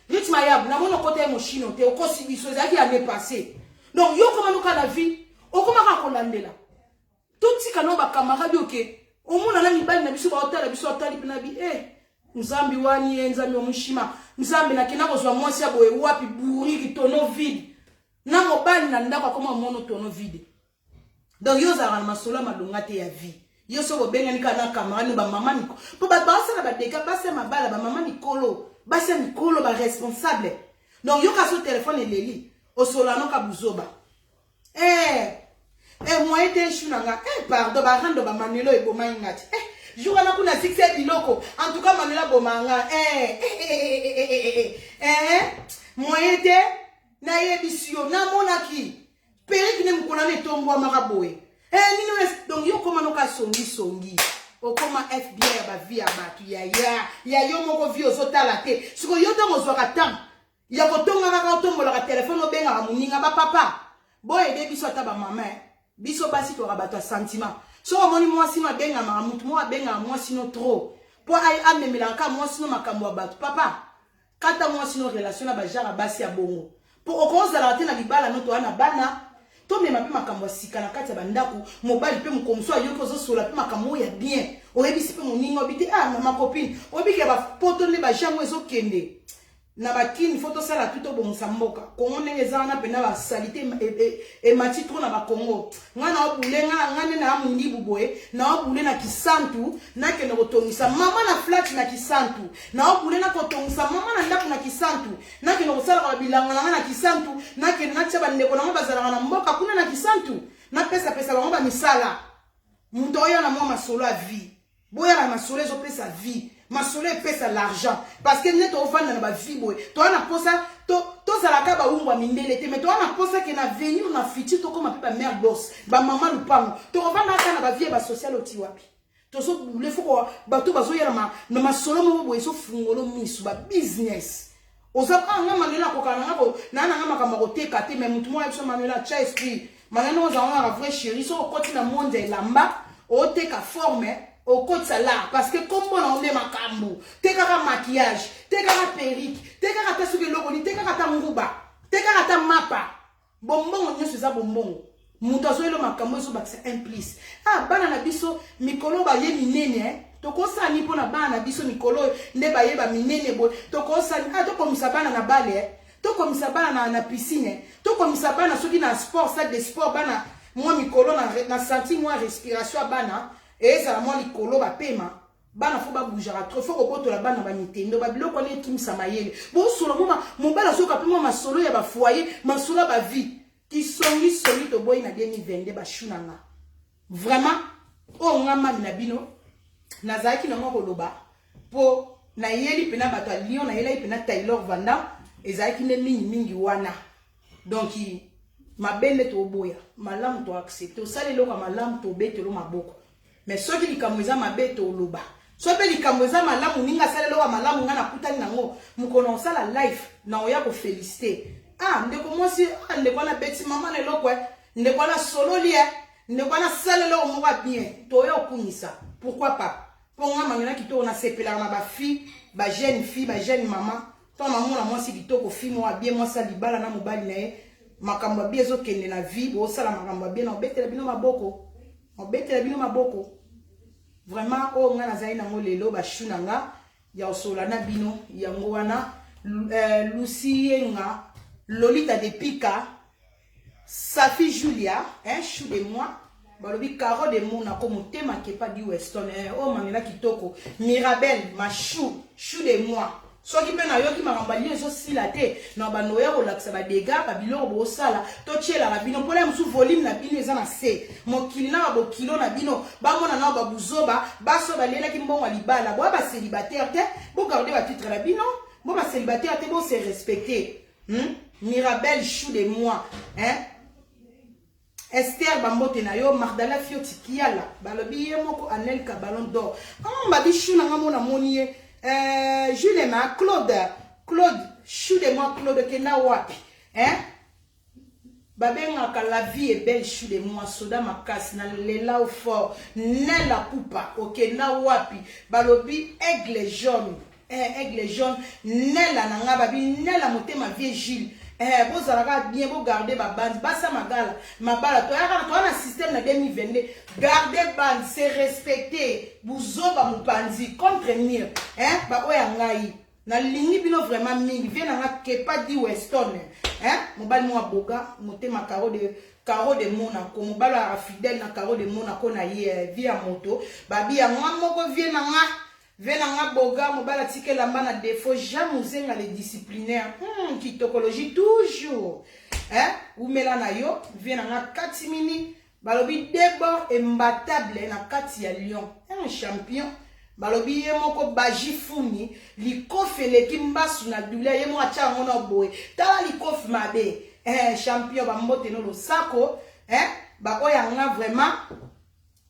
Rythme yabu, namoni okota ye moshino te, okosi biso, ezalaki année passée. Donc yo okoma noka na vie, okomaka kolandela. Totika no bacamarade oke. Omona na mibali na biso baotala biso atali mpe na bi eh Nzambi wani ye Nzambi wa mushima Nzambi nakenda kozwa mwasi ya boye wapi bourriki tono vide na mobali na ndako akoma mono tono vide. Donc yo ozalaka na masolo ya malonga te ya vie. Yo soki obengani kaka na camarade ba mama mikolo mpo bato baosala badega basi ya mabala ba mama mikolo basi ya mikolo ba responsable. Donc yo kasi telefone eleli osolola noka buzoba. Eh eh moyen te chou na nga eh pardon ba rando ba Manuelo ebomaki nga ti eh jour wana kuna sikisa biloko en tout cas Manuelo aboma nga eh eh eh eh eh eh eh eh moyen te nayebisi yo namonaki periki nde mokolo wana etombwamaka boye eh nini wana donc yo okoma noka songi songi okoma FBI ya ba vie ya bato ya ya ya yo moko vie ozotala te sikoyo yo ntango ozwaka temps ya kotonga kaka otombolaka telefone obengaka moninga ba papa boyede biso ata ba mama eh. Biso basi toka bato ya sentiment soki omoni mwasi no abengamaka motu moko abengaka mwasi no trop mpo amemelaka kaka mwasi no makambo ya bato papa kata mwasi no relation na bajara basi ya bongo mpo okozalaka te na libala no toya na bana tomema mpe makambo ya sika na kati ya bandako mobali mpe mokomosu ayoki ozosola mpe makambo oyo ya bien oyebisi mpe moninga obi te ah mama copine oyebike bapoto nde bajango ezokende na ba kin faut tosala tout tobongisa mboka kongo ndenge eza wana mpena basalite emati trop na bakongo nga na obule nga nga nde na mundibu boye na obule na kisantu nakende kotongisa mama na flat na kisantu na obule na kotongisa mama na ndako na kisantu nakende kosalaka babilanga na nga na kisantu nakende natia bandeko na nga bazalaka na mboka kuna na kisantu napesapesa bango bamisala moto oya na mwa masolo ya vie boya na masolo ezopesa vie masolo epesa l'argent parce que nde tovanda na bavie boye toa na posa tozalaka bawumbu ya mindele te mais toa na posa ke na venir na futur tokóma mpe bamare bos bamama lupango tokovanda kaka na bavie ya basocial oti wapi tozobule fo bato bazoya na masolo moko boye ezofungolo miso babusiness oza ah nga Manuela akoka na nga ko na na nga makambo koteka te mais mutu moko biso Manuela tcha esprit Manuela oza nga vrai chéri so okoti na monde ya elamba oteka forme okotisa la parce que kombo na onde makambo tekaka maquillage tekaka perruque tekaka ata soki eloko nini tekaka ata nguba tekaka ata mapa Bombongo nyonso eza bombongo. Moto azoyelo makambo ezobakisa un plus. Ah, bana na biso mikolo baye minene eh. Tokosala nini mpo na bana na biso mikolo oyo nde baye ba minene boye. Tokosala ah, tokomisa bana na bale eh. Tokomisa bana na, na piscine eh. Tokomisa bana soki na sport, salle de sport bana mwa mikolo na, na senti mwa respiration ya bana ezala mwa likolo bapema. Bana fo ba bougera trop, fo kobotola bana ba mitendo, ba biloko wana ekimisa mayele. Bosolo moma mobali azoka pe mwa masolo ya ba foyer, masolo ya ba vie. Kisongi songi toboyi na 2022 ba chou na nga. Vraiment oyo nga mami na bino nazalaki nango koloba po nayeli pena bato ya Lyon, nayelaki pena Taylor Vanda, ezalaki nde mingi mingi wana. Donc mabe nde toboya, malamu to accepter, osali eloko ya malamu tobetelo maboko. Mais soki likambo eza mabe toloba. Soki pe likambo eza malamu ninga asala eloko ya malamu nga nakutani nango mokolo na kosala life na oya ko feliciter. Ah ndeko mwasi ah ndeko wana abeti mama na eloko eh ndeko wana asololi eh ndeko wana asala eloko moko ya bien toya okumisa pourquoi pas po nga Manuela kitoko nasepelaka na ba fille ba jeune fille ba jeune maman ntango namona mwasi kitoko fille moko ya bien mwasi ya libala na mobali na ye makambo ya bien ezokende na vie bosala makambo ya bien na obetela bino maboko Obetela bino maboko. Vraiment oyo nga nazali nango lelo ba chou na nga ya osola na bino yango wana euh, Lucie Yenga Lolita de Pika Safi Julia hein, chou de moi balobi Caro de Monaco motema kepa di Weston eh, oyo Manuela kitoko Mirabel ma chou chou de moi Soki pe nayoki makambo ya lien ezosila te na bando oya kolakisa ba degats ba biloko bosala totielaka bino mpona mosusu volume na bino eza na se mokili na babokilo na bino bamona nao babuzoba baso balielaki mbongo ya libala boya ba célibataire te bogarde ba titre na bino bo ba célibataire te bo se respecter hmm? Mirabel chou de moi hein? Esther bambote na yo Mardala Fioti Kiala balobi ye moko Anelka Ballon d'Or babi chou na nga mona moni ye euh, Julema Claude Claude chou de moi Claude kenda wapi hein babengaka la vie est belle chou de moi soda makasi na lela au fort Nella Pupa okenda wapi balobi aigle jaune eh, aigle jaune Nella na nga babi Nella motema vieux Gilles. Eh, bozalaka bien, bogarde babandi basa magala mabala. Toyaka toya na système na 2022. Garde bande, c'est respecter. Buzoba mopanzi contre mur. Eh, baoyo ya ngai nalingi bino vraiment mingi. Vie na nga kepa di Weston, eh, mobali mwa boga motema carreau de Monaco, mobali oyo fidèle na carreau de Monaco na ye. Eh, vie ya moto babi ya nga moko, vie na nga, vie na nga boga mobali atika elamba na défaut. Jean Muzenga le disciplinaire, kitokologie toujours, eh, umela na yo. Vie na nga katimini, balobi debord imbattable na kati ya Lyon, un champion. Balobi ye moko baji funi likofi eleki mbasu na douleur, ye moko atya yango na boye. Tala likofi mabe, eh, champion. Bambote no losako, eh, baoyo yanga vraiment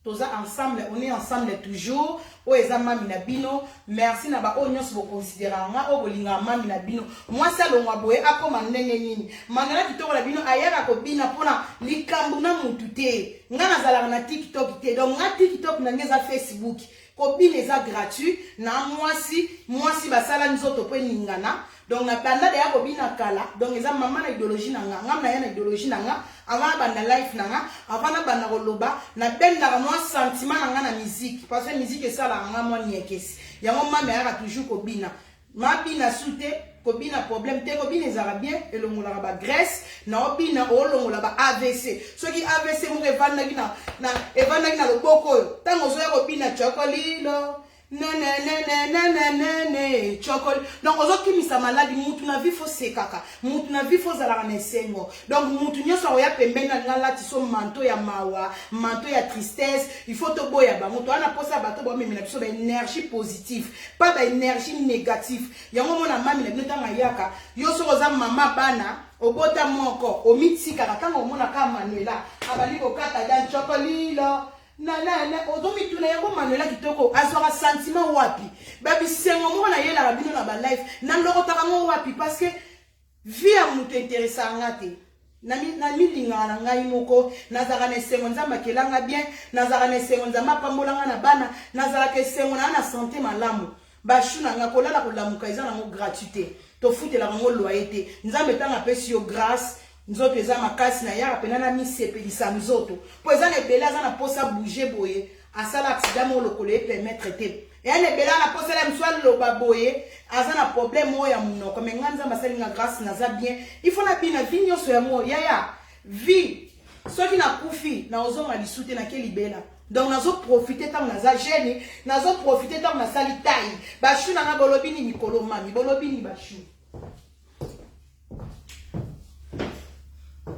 toza ensemble, on est ensemble toujours. Oyo eza mami na bino. Merci na baoyo nyonso boconsidéraka nga, oyo bolingaka mami na bino. Mwasi alongwa boye akóma ndenge nini? Mandala kitoko na bino ayaka kobina mpona likambo na mutu te. Nga nazalaka na TikTok te, donc nga TikTok na nge eza Facebook. Kobina eza gratuit na mwasi. Mwasi basala nzoto mpo eningana. Donc na banda deya kobina kala, donc eza mama na idéologie na nga. Nga na ya na idéologie na nga avant nabanda life na nga, avant nabanda koloba, nabendaka mwa sentiment na nga na musique, parce que musique esalaka nga mwa niekesi. Yango mami ayaka toujours kobina. Mabina su te, kobina problème te. Kobina ezalaka bien, elongolaka bagraisse na obina, olongola ba AVC. Soki AVC moko evandaki na, evandaki na loboko oyo, ntango ozoya kobina chokolilo nenenenenenene chokoli, donc ozokimisa maladi. Mutu na vie faut sekaka, mutu na vie faut ozalaka na esengo. Donc mutu nyonso akoya pembeni na nga alati so manteau ya mawa, manteau ya tristesse, il faut toboya bango. Toza na mposa ya bato baomemela biso baénergie positive, pas baénergie négative. Yango mona mami na bino ntango ayaka. Yo soki oza mama bana, obota moko, omitikaka. Ntango omonaka Manuela abandi kokata dan chokolilo nanana, ozomituna yango Manuela kitoko azwaka sentiment wapi? Babisengo moko nayelaka bino na balife, nalokotaka ngo wapi? Parce que vie ya moto interesaka nga te. Namilingaka na ngai moko, nazalaka na esengo. Nzambe akelanga bien, nazalaka na esengo. Nzambe apambolanga na bana, nazalaka esengo na na santé malamu. Bashu na nga, kolala kolamuka eza nango gratuit te, tofutelaka yango loyer te. Nzambe ntango apesi yo grâce, nzoto eza makasi, nayaka mpena na misepelisa nzoto, mpo eza na ebele aza na mposa bouge boye, asala accident moko, lokolo epermettre te. Eya na ebele na mposa ya mosu aloba boye, aza na problème oyo ya monoko. Mais nga Nzambe asalinga grâce, naza bien. Il faut nabina vie nyonso yango yaya vie. Soki nakufi, naozonga lisu te, nake libela. Donc nazoprofite ntango naza jeune, nazoprofite ntango nasali tai. Bashu na nga, bolobi nini? Mikolo mami, bolobi nini? Bashu,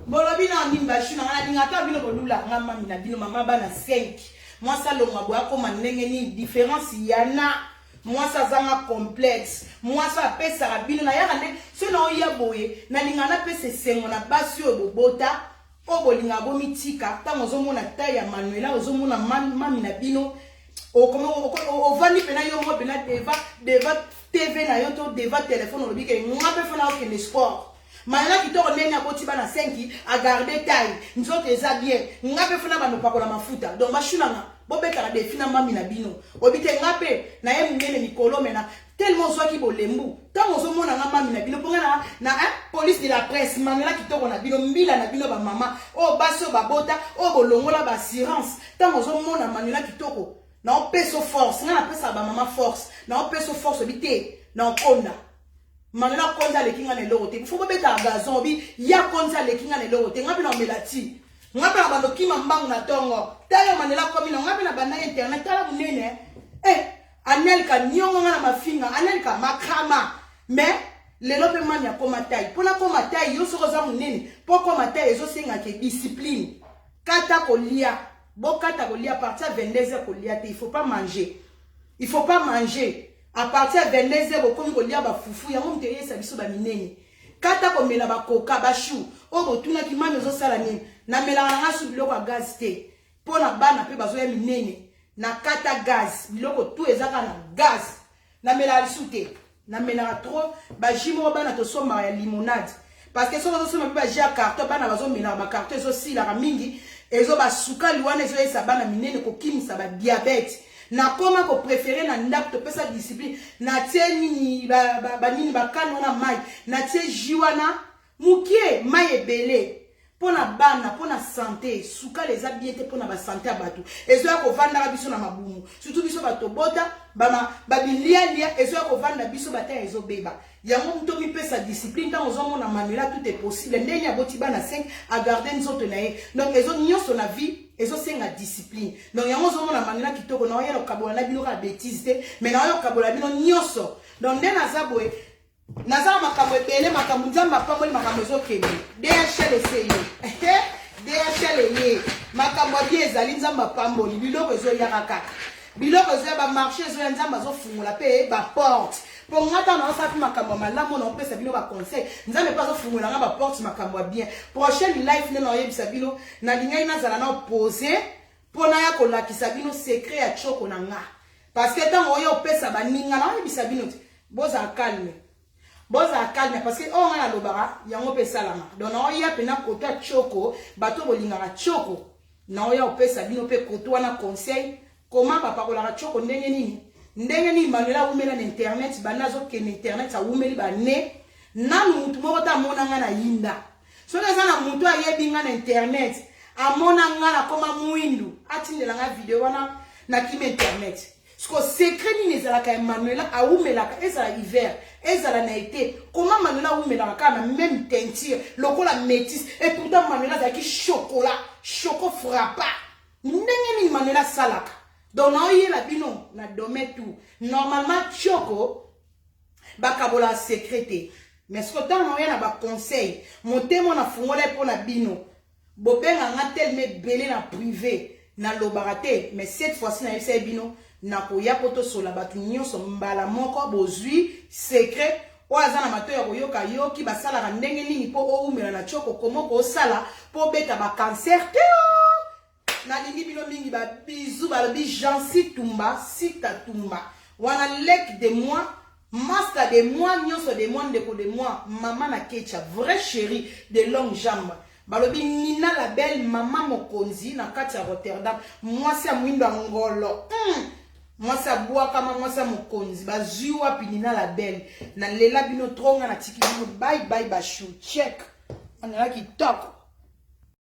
bolobi na nini? Bashu na nga, nalinga ata bino bolula nga mami na bino, mama bana 5. Mwasi alongwa boye akóma ndenge nini? Différence yana mwasi azanga complexe, mwasi apesaka bino. Nayaka nde soki naoya boye, nalinga napesa esengo na basi oyo bobota, oyo bolingaka bomitika. Ntango ozomona tai ya Manuela, ozomona mami na bino, ovandi mpena yo moko mpena devant TV na yo to devant telefone, olobi ke nga mpe fona okende sport. Manuela kitoko ndenge aboti bana 5, agarde taille, nzoto eza bien, nga mpe fona bando pakola mafuta. Donc bashunanga, bobetaka défi na mami na bino. Obi te, nga mpe naye monene mikolo mena tellement ozwaki bolembu. Ntango ozomona nga mami na bino, mpo nga na police de la presse, Manuela kitoko na bino, mbila na bino, bamama oyo, basi oyo babota, oyo bolongola baassurance, ntango ozomona Manuela kitoko, naopesa force. Nga napesaka bamama force, naopesa force. Obi te, naokonda Manuela konza aleki nga na eloko te. Fo bobetaka gazon. Obi ya konza aleki nga na eloko te. Nga mpe naomela ti, nga mpe na bando kima mbangu na ntongo. Tala Manuela komi na nga mpe na banda internet. Tala monene, eh, Anelka niongo nga na mafinga, Anelka makrama. Mais lelo mpe mami akoma tai. Mpona koma tai, yo soki oza monene, mpo koma tai ezosengaka discipline. Kata kolia, bokata kolia partir ya 22 heures. Kolia te, il faut pas manger, il faut pas manger à partir ya 22 heures. Bokomi kolia bafufu, yango moto eyesa biso baminene. Kata komela bakoka. Bashu oyo botunaki mami ozosala nini, namelaka na nga su biloko ya gaz te, mpo na bana mpe bazoya minene. Nakata gaz, biloko tu eza kaka na gaz, namelaka lisu te. Namelaka trop bajus moko bana tosombaka ya limonade, parce que soki ozosomba mpe bajus ya carton, bana bazomelaka bacarton, ezosilaka mingi, ezo basukali wana ezoyesa bana minene, kokimisa badiabète. Nakoma kopréférer na ndako topesa discipline. Natie nini, banini, bakane wana mai, natie jus wana. Mukie mai ebele mpo na bana, mpo na sante. Sukali eza bien te mpo na basante ya bato, ezoya kovandaka biso na mabumu, surtout biso bato bota babilialia, ezoya kovanda biso bata ezobeba. Yango moto mipesa discipline. Ntango ozomona Manuela, tout est possible. Ndenge aboti bana 5, agarde nzoto na ye. Donc ezo nyonso na vie ezosenga discipline. Donc yango ozomona Manuela kitoko. Na oya kokabola na bino kaka bétise te, mais na oya kokabola bino nyonso. Donc nde naza boye, naza na makambo ebele, makambo Nzambe apamboli, makambo ezokende. DHL eseye, DHL eye, makambo abi ezali. Nzambe apamboli, biloko ezoyaka kaka, biloko ezoya, bamarché ezoya, Nzambe azofungola mpe baporte. Mpo nga ntango naosala mpe makambo ya malamu, naopesa bino baconseil, Nzambe mpe azofungola nga baporte, makambo ya bien. Prochaine live nde naoyebisa bino. Nalingaki nazala na opose mpo naya kolakisa bino secret ya tioko na nga, parce que ntango oyo opesa baninga, naoyebisa bino te, bozala calme, bozala calme, parce que oyo nga nalobaka yango mpe esalama. Donc naoya mpena koto ya tioko, bato bolingaka tioko, naoya kopesa bino mpe koto wana conseil, koma bapakolaka tioko ndenge nini, ndenge nini Manuel awumela na internet. Banda azokende internet, awumeli bane nanu mutu moko te amona nga na yinda. Soki eza na mutu ayebi nga na internet, amona nga nakoma mwindu, atindela nga video wana nakimi internet. Siko secret nini ezalaka ya Manuela awumelaka, ezala hiver, ezala na été, koma Manuela awumelaka kaka na même teinture lokola métis? Et pourtant Manuela azalaki chocolat, choco frappa. Ndenge nini Manuela asalaka? Donc naoyela bino na domaine tout. Normalement tioko bakabola secret te, mais soki ntango naoya na baconseil, motema nafungola mpo na bino, bobenga nga telema ebele na privé, nalobaka te. Mais cette fois-ci nayebisa ye bino, nakoya mpo tosola bato nyonso mbala moko. Bozwi secret, oyo aza na matoi ya koyoka yoki. Basalaka ndenge nini mpo owumela na tioko? Komo kosala mpo obeta bacancer te? Nalingi bino mingi, babizu. Balobi Jansi Tumba, Sita Tumba wana, lek de moi, master de moi, nyonso de moi, ndeko de moi, mama na Kecha, vrai chéri de longue jambe. Balobi Nina la belle, mama mokonzi na kati ya Rotterdam, mwasi ya mwindo ya ngolo, mwasi abwakama, mwasi ya mokonzi. Bazwi wapi Nina la belle? Nalela bino trop. Nga natiki bino, bye bye, bashu check. Anela kitoko.